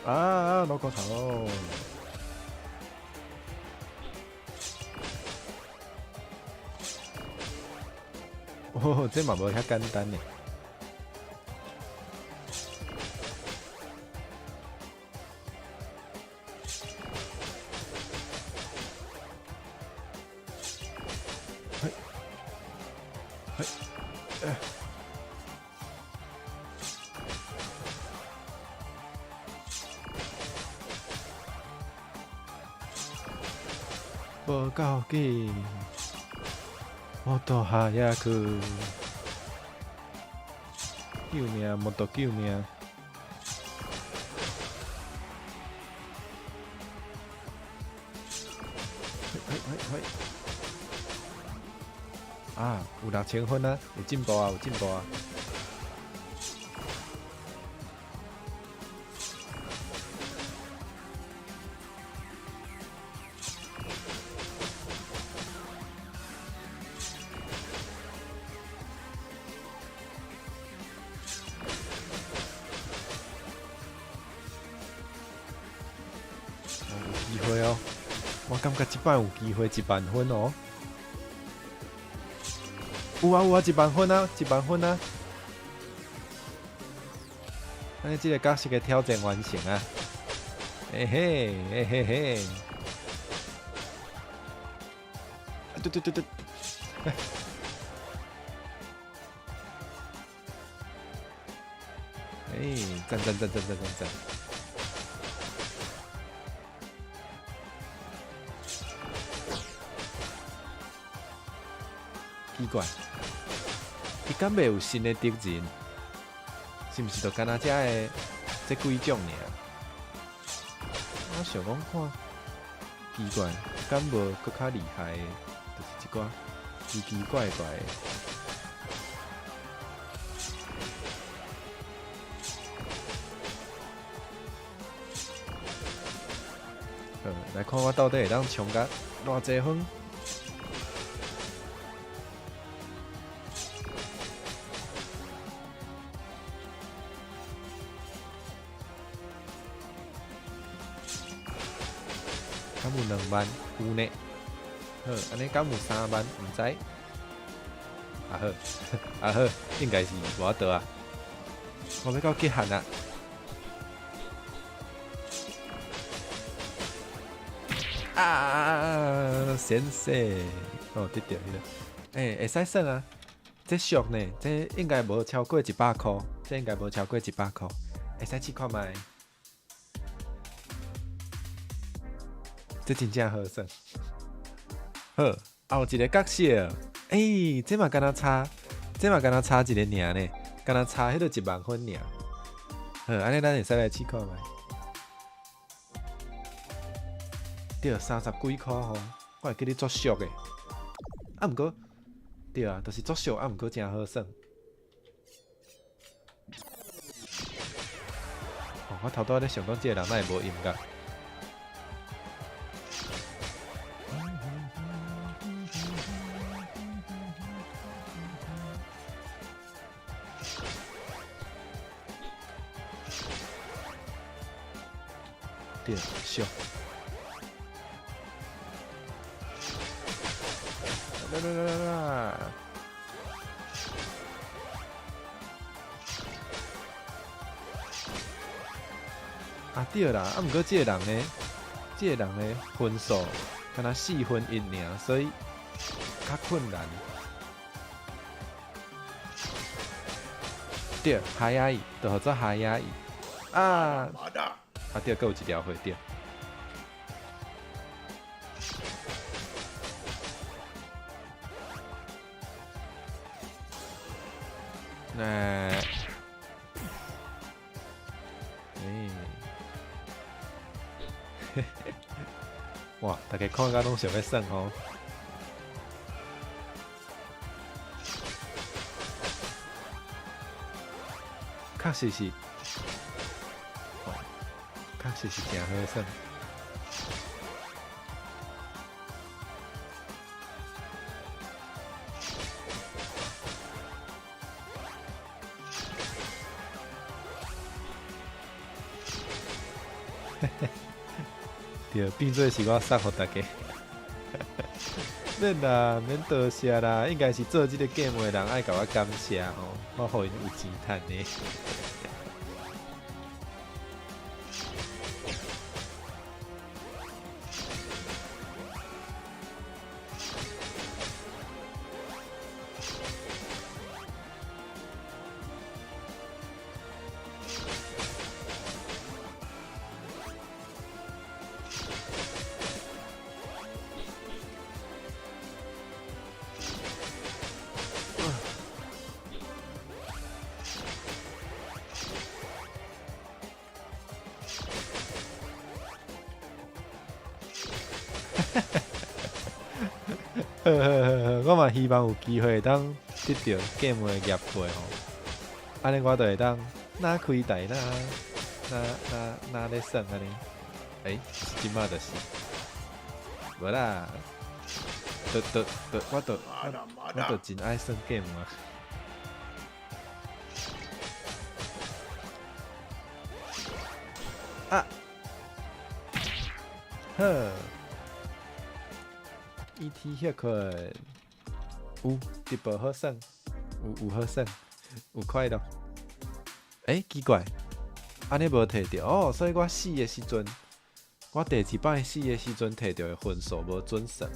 啊，落骨頭。哦，這嘛無遐簡單呢。嘿，嘿，欸。無夠緊，もっと早く。救命！もっと救命！嘿嘿嘿嘿！啊，有6000分啊，有進步啊，有進步啊！有機會哦，我感覺這擺有機會1萬分哦。有啊有啊，一萬分啊，一萬分啊！按呢這个角色的挑戰完成啊！欸嘿，欸嘿嘿！啊對對對對！欸，讚讚讚讚讚讚讚！奇怪，伊敢袂有新的敵人？是毋是就干焦遮的這幾種爾？我想講看，奇怪，敢無閣較厲害的？就是這寡奇奇怪怪的。好，來看我到底會當衝甲偌濟分？敢有2萬？有呢。好，按呢敢有3萬？毋知。啊好，啊好，應該是無法度啊。我欲到極限啊！啊，先生，哦，得著彼个，欸，會使算啊。這俗呢，這應該無超過100箍，這應該無超過一百箍，會使試看覓。這真正好耍。好，後一個角色，欸，這嘛敢若差，這嘛敢若差一个爾呢，敢若差彼个1萬分爾。好，按呢咱會使來試看覓。對，30幾箍吼，我會記得足俗的。啊，毋過，對啊，就是足俗，啊，毋過誠好耍。哦，我頭拄仔咧想講，這个人哪會無音樂？對，俗。啦啦啦啦啦！啊對啦，啊毋過這個人呢，這個人的分數敢若1/4爾，所以較困難。對，海仔魚就號做海仔魚。啊，啊對，閣有一條血對。那，欸，哇！大家看甲攏想欲耍吼，確實是，哦，確實是誠好耍。對，變做是我送予大家。免啦，免多謝啦，應該是做這个 game 的人愛共我感謝吼，我予𪜶有錢趁的。好好好好，我嘛希望有機會當得著 game 的業配吼，按呢我就會當若開台若若若若咧耍按呢。欸，這擺就是，無啦，就就就我就我就真愛耍 game 啊。啊，好。E.T. 歇睏，有直播好耍，有有好耍，有快樂。欸，奇怪，按呢無提著哦，所以我死的時陣，我第二擺死的時陣提著的分數無準算。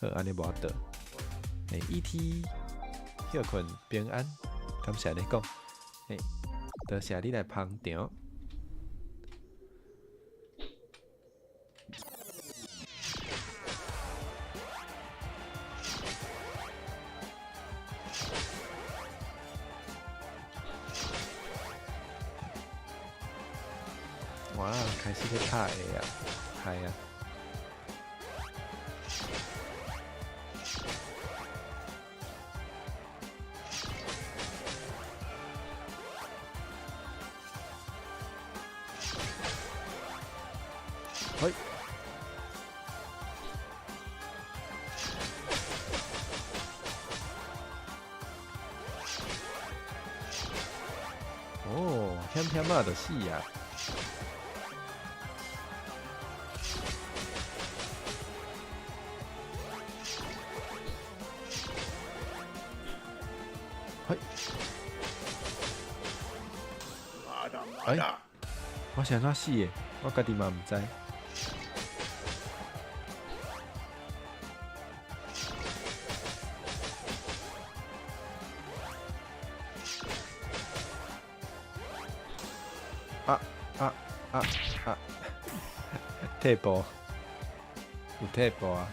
好，按呢無法度。欸，E.T. 歇睏平安，感謝你講。欸，多謝你來捧場。哇，開始咧拍下啊，係啊。嘿。哦，險險仔就死啊！嘿，欸，我是按怎死的？我家己嘛毋知。啊啊啊啊！退步，有退步啊！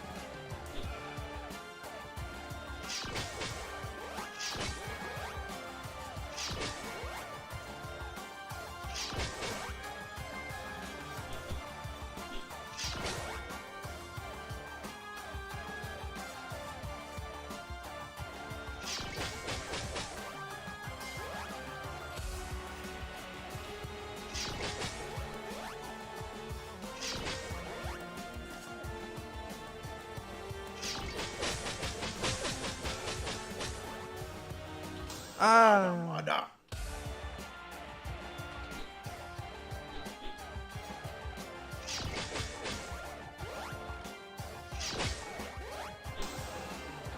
啊！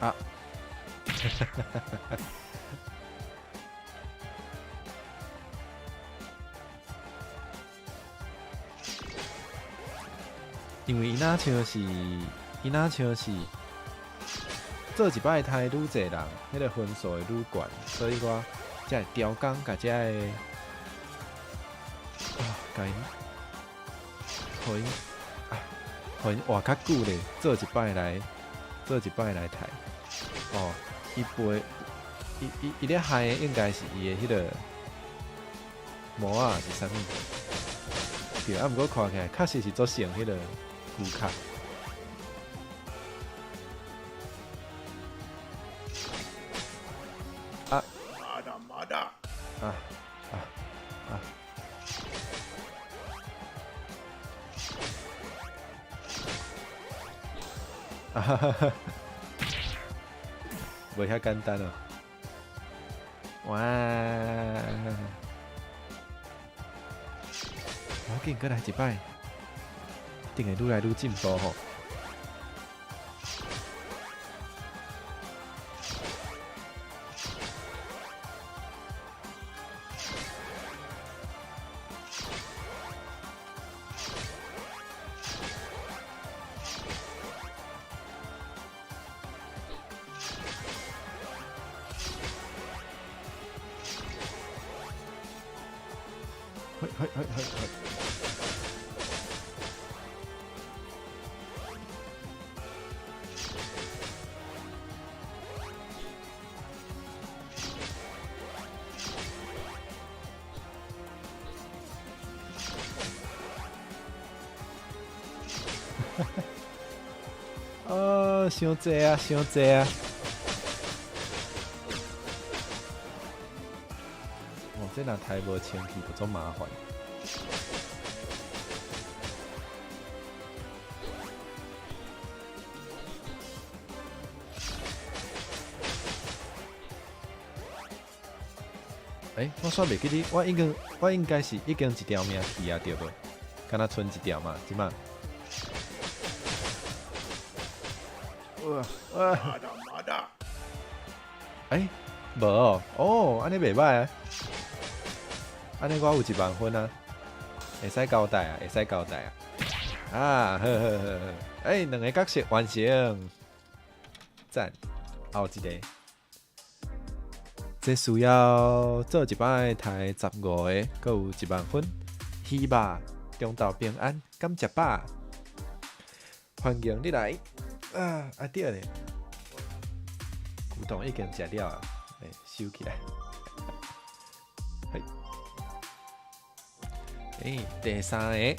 啊！因為伊若像是，伊若像是做一擺刣愈濟人，彼個分數會愈懸，所以我才會刁工共遮个啊，共𪜶，予𪜶啊，予𪜶活較久咧，做一擺來刣。哦，伊背，伊伊伊咧害的應該是伊的彼個魔仔是啥物？對，啊，毋過看起來確實是足像彼個龜殼。啊！啊啊啊！啊哈哈哈！無遐簡單哦。哇！無要緊，閣來一擺，一定會愈來愈進步吼。嘿嘿嘿嘿嘿！啊，傷濟啊，傷濟啊！哦，這若刣無清氣就足麻煩。欸，我煞袂記得，我應該是已經一條命去啊，對無？敢若賰一條嘛，這擺。哇哇！欸，無哦，哦，按呢袂䆀啊。按呢我有1萬分啊，會使交代啊，會使交代啊。啊，好好好好，欸，兩個角色完成，讚，後一個。這需要做一擺刣15個，閣有1萬分。希望中晝平安，感謝爸，歡迎你來。啊啊對咧，古董已經食了啊，欸，收起來。嘿，欸，第三个。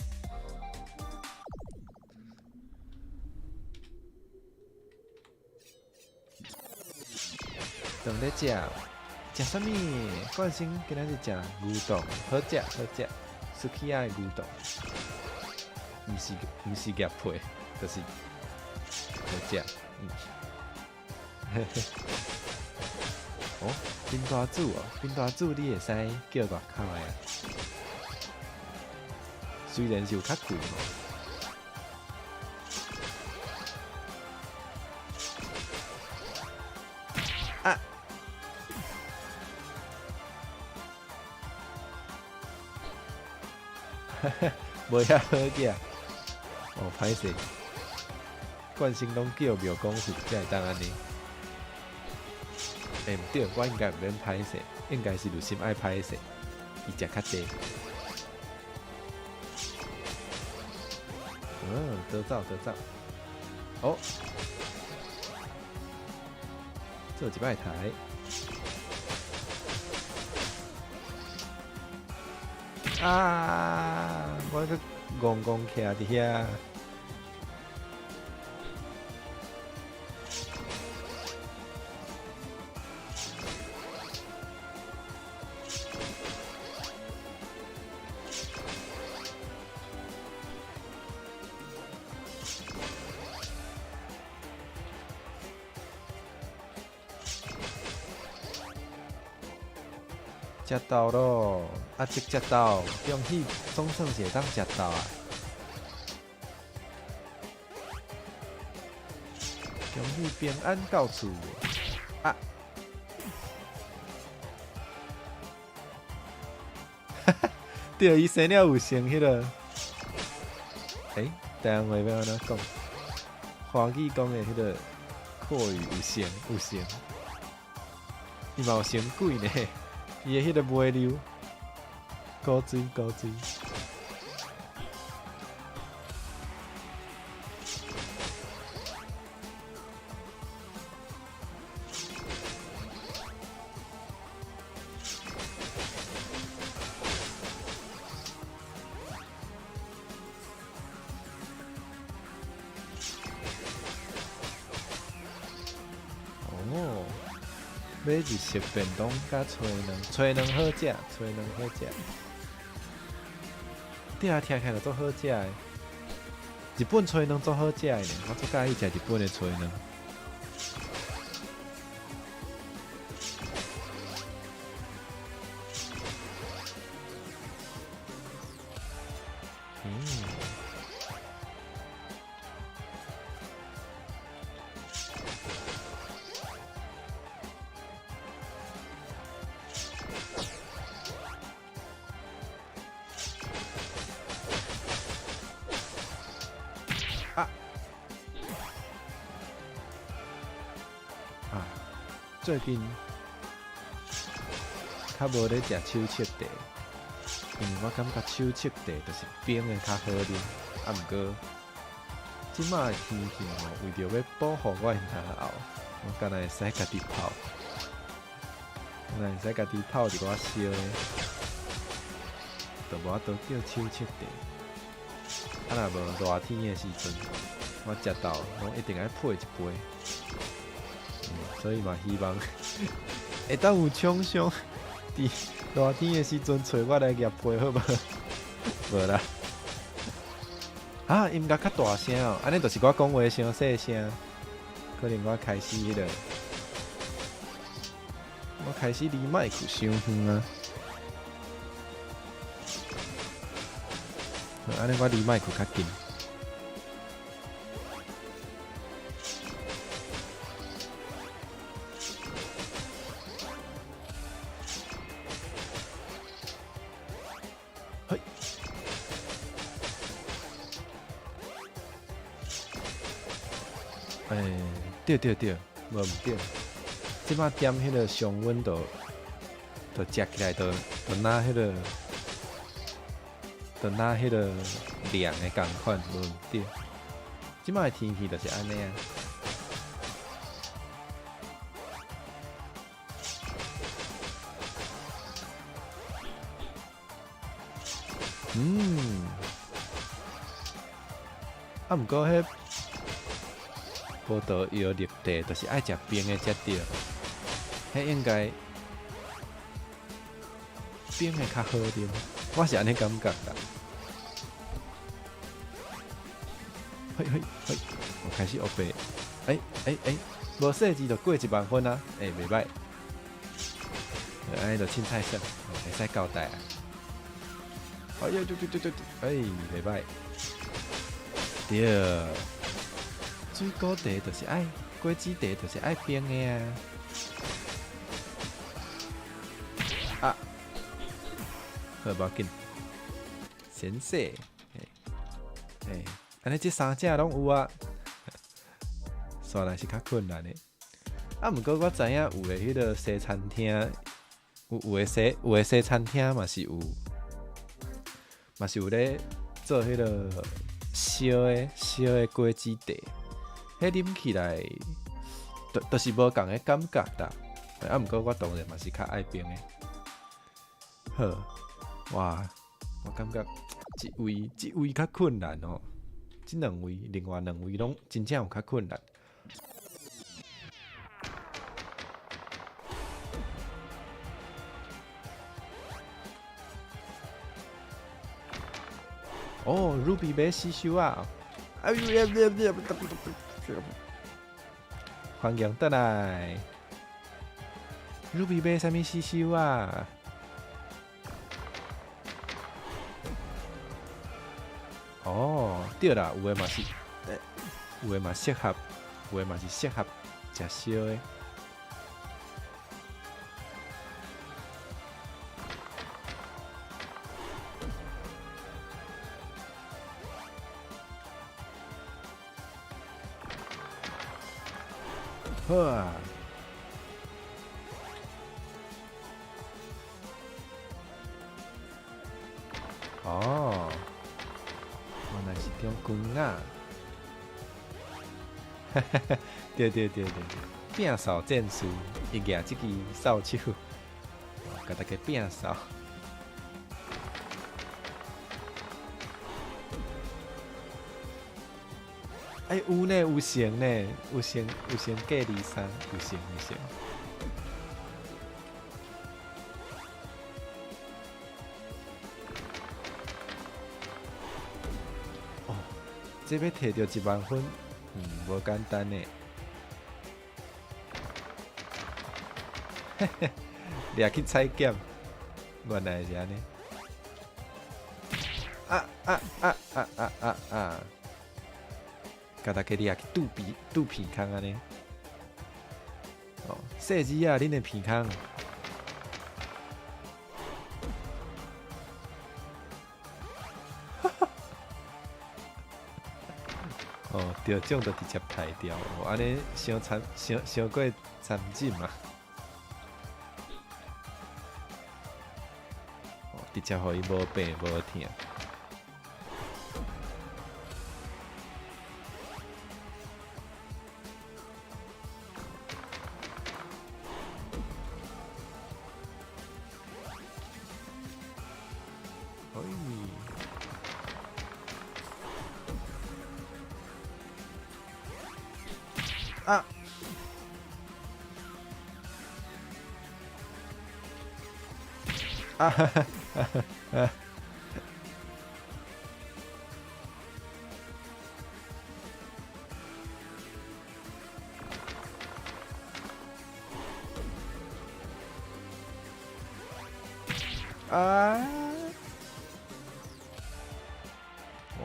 正咧食，食啥物？冠生今仔日食牛丼，好食好食，すき家的牛丼，毋是業配，就是好食。嗯，嘿嘿。哦，冰大煮哦，冰大煮你會使叫外口的啊，雖然是有較貴吼。啊！哈哈，無遐好食。哦，歹勢，慣性攏叫廟公司才會當按呢。欸，毋對，我應該毋免歹勢，應該是汝心愛歹勢，伊食較濟。嗯，得走得走。哦，做一擺台。啊！我閣戇戇徛佇遐。食到咯，阿叔食到，恭喜，總算是會當食到啊！恭喜平安到厝啊！哈哈，對，伊生了有成彼个，欸，台灣話欲按怎講？華語講的彼个口語有成有成，伊嘛有成鬼呢。伊的彼個尾溜，古錐古錐。哦，買日式便當佮炊卵，炊卵好食，炊卵好食。對啊，聽起來就足好食的。日本炊卵足好食的呢，我足佮意食日本的炊卵。嗯。啊！啊！最近較無咧食手切茶，因為我感覺手切茶就是冰的較好啉。啊，毋過這馬的天氣吼，為著欲保護我的咽喉，我敢若會使家己泡，敢若會使家己泡一寡燒的，就無法度叫手切茶。啊，若無熱天的時陣，我食到攏一定愛配一杯。所以嘛，希望會當有廠商佇熱天的時陣揣我來業配好無？無啦。啊，音樂較大聲哦，按呢就是我講話傷細聲，可能我開始彼个，我開始離麥克傷遠啊。按呢我離麥克較近。嘿，欸，對對對，無毋對。這擺點彼个常溫就食起來就若彼个，就若彼个涼的仝款，無毋對。這擺的天氣就是按呢啊。啊，毋過彼葡萄藥綠茶，就是愛食冰的才對，彼應該冰的較好啉，我是按呢感覺啦。嘿嘿嘿，我開始烏白，欸欸欸，無細緻就過一萬分啊！欸，袂䆀，按呢就凊彩算，會使交代啊。哎呀，對對對對對，哎，袂䆀。對，水果茶就是愛，果子茶就是愛冰的啊。啊，好，無要緊，先生，欸，按呢這三隻攏有啊，煞來是較困難的。啊，毋過我知影有的彼个西餐廳，有的西餐廳嘛是有咧做彼个燒的果子茶，彼啉起來，就是無仝的感覺啦。啊，毋過我當然嘛是較愛冰的。好，哇，我感覺這位較困難哦，這兩位，另外兩位攏真正有較困難。哦，Ruby 買死守啊！哎呦呀呀呀！歡迎轉來。Ruby 買啥物死守啊？哦，對啦，有的嘛是適合食燒的。好啊！哦，原來是中軍啊！哈哈哈，對對對對，摒掃戰士，伊舉這支掃帚，共大家摒掃。欸，有呢，有成呢，有成有成過23，有成有成。哦，這欲提著一萬分，無簡單呢。嘿嘿，掠去採檢，原來是按呢。啊啊啊啊啊啊啊！共大家掠去肚皮空按呢。哦，細膩啊，恁的鼻孔。哈哈。哦，著獎就直接刣掉，按呢傷殘，傷傷過殘忍嘛。哦，直接予伊無病無疼。啊！啊哈哈哈！啊！哦，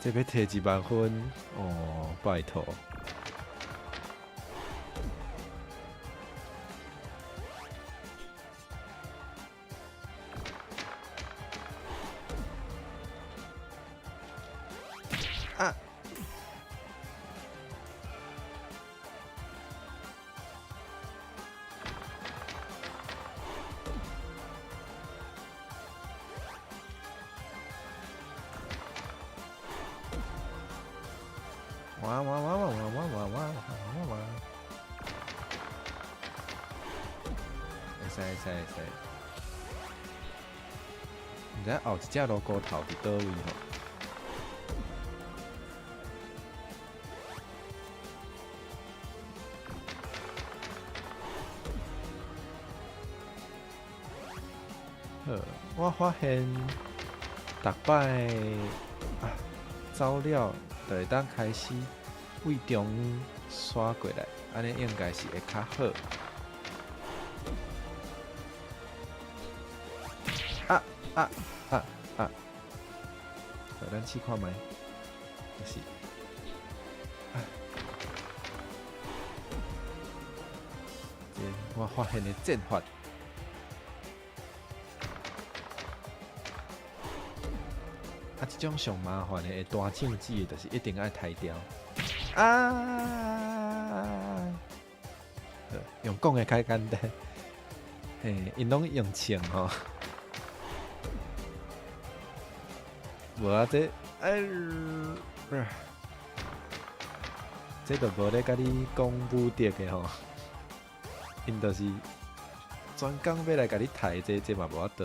這欲提一萬分哦，拜託。啊！哇哇哇哇哇哇哇哇哇哇！會使會使會使。毋知後一隻蘆菇頭佇佗位吼。好，我發現逐擺啊走了，就會當開始對中央徙過來，按呢應該是會較好。啊啊啊啊！好，咱試看覓，就是，啊，這我發現的戰法。啊，這種上麻煩的會彈唱機的，就是一定愛刣掉。啊！用講的較簡單，嘿，𪜶攏用唱吼。無啊，這，哎，這就無咧共你講武德的吼，𪜶就是專工欲來共你刣這，這嘛無法度。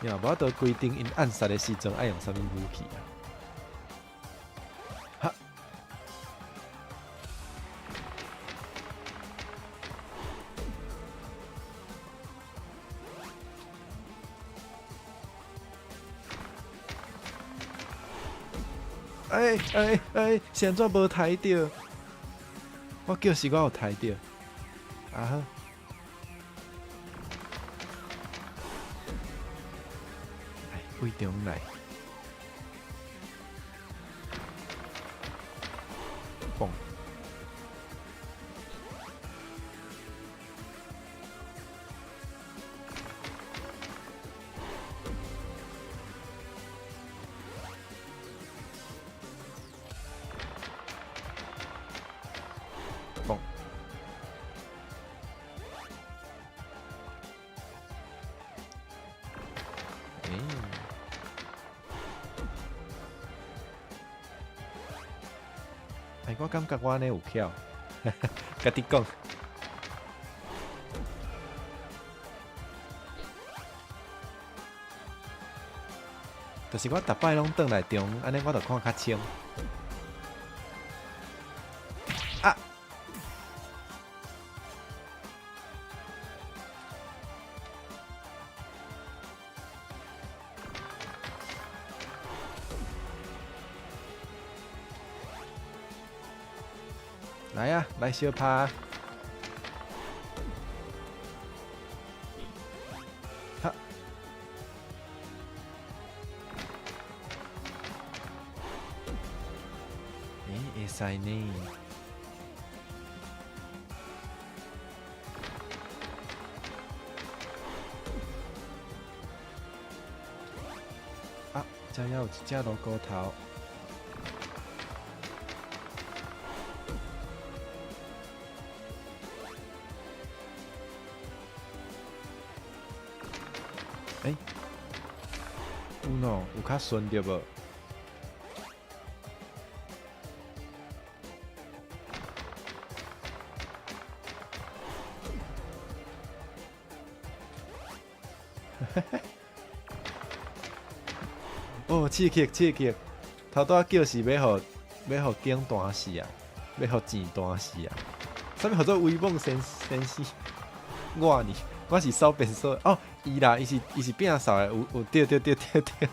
伊嘛無法度規定𪜶暗殺的時陣愛用啥物武器啊？哈！欸欸欸！是按怎無刣著？我叫是我有刣著。啊好。來，對中來。嘣！嘣！欸？欸，我感覺我按呢有巧，家己講。就是我逐擺攏轉來中，按呢我就看較清。啊！來啊，來相拍！哈！欸，會使呢？啊，這猶有一隻蘆菇頭。欸，有喏，有較順著無？哦，刺激刺激！頭拄仔叫是欲予欲予景彈死啊，欲予錢彈死啊！啥物號做威猛先先生？我呢？我是掃便所哦，伊啦，伊是伊是摒掃的，有有對對對對對，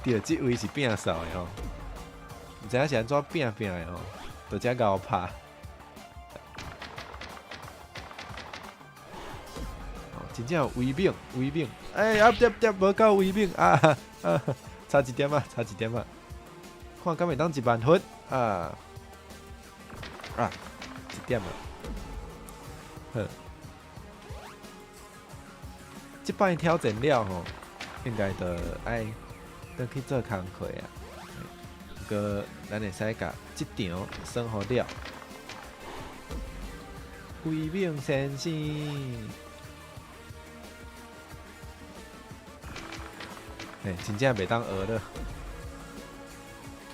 對，這位是摒掃的吼，毋知影是按怎摒摒的吼，就遮𠢕拍。哦，真正有威猛威猛，欸，啊對對，無夠威猛啊啊！差一點仔，差一點仔，看敢會當1萬分啊啊！一點啊，好。這擺挑戰了吼，應該就愛轉去做工課啊。毋過，咱會使共這場耍予了。威猛先生，欸，真正袂當學了，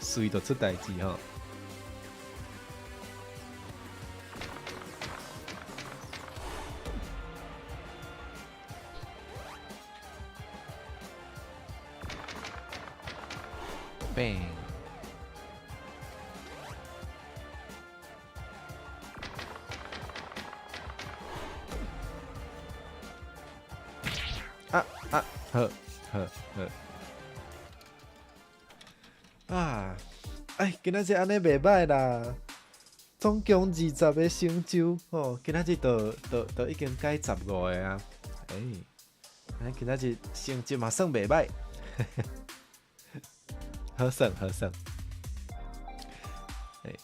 隨就出代誌吼。Bang！啊啊，好，好，好。啊，哎，今仔日按呢袂䆀啦，總共20個成就吼，今仔日就已經解15個啊。欸，咱今仔日成績嘛算袂䆀，好耍好耍。欸，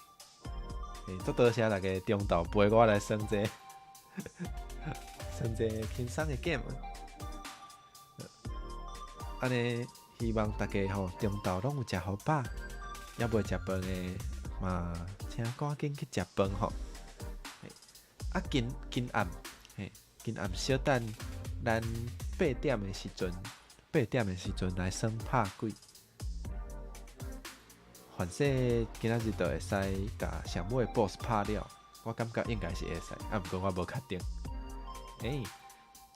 欸，足多謝大家中晝陪我來耍這個，耍這個輕鬆的 game。按呢，希望大家吼中晝攏有食予飽，猶未食飯的嘛，請趕緊去食飯吼。啊，今今暗，嘿，今暗小等咱八點的時陣，八點的時陣來耍拍鬼。反正今仔日就會使共上尾的 boss 拍了，我感覺應該是會使，啊，毋過我無確定。欸，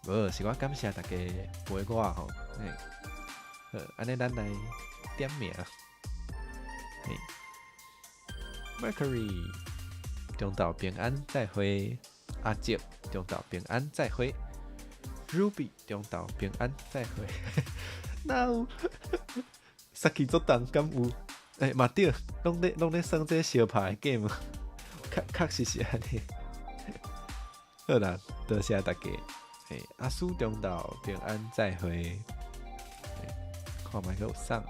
無，是我感謝大家陪我吼，欸。好，按呢咱來點名。嘿，Mercury，中晝平安再會。阿杰，中晝平安再會。Ruby，中晝平安再會。哪有？殺氣足重，敢有？欸，嘛對，攏咧耍這相拍的 game，確確實是按呢。好啦，多謝大家。欸，阿蘇中晝平安再會。看覓閣有送，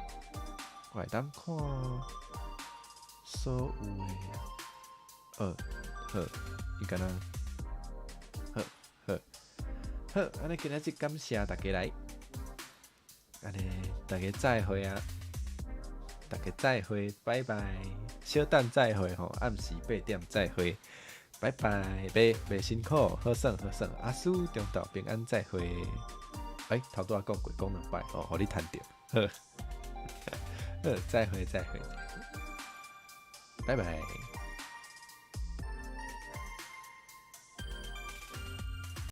我會當看所有的，好，伊敢若，好好好，按呢今仔日感謝大家來，按呢大家再會啊，大家再會，拜拜，小等再會吼，暗時8點再會，拜拜，袂袂辛苦，好耍好耍，阿蘇中晝平安再會，欸，頭拄仔講過講兩擺，哦，予你趁著。好，好，再會，再會，拜拜。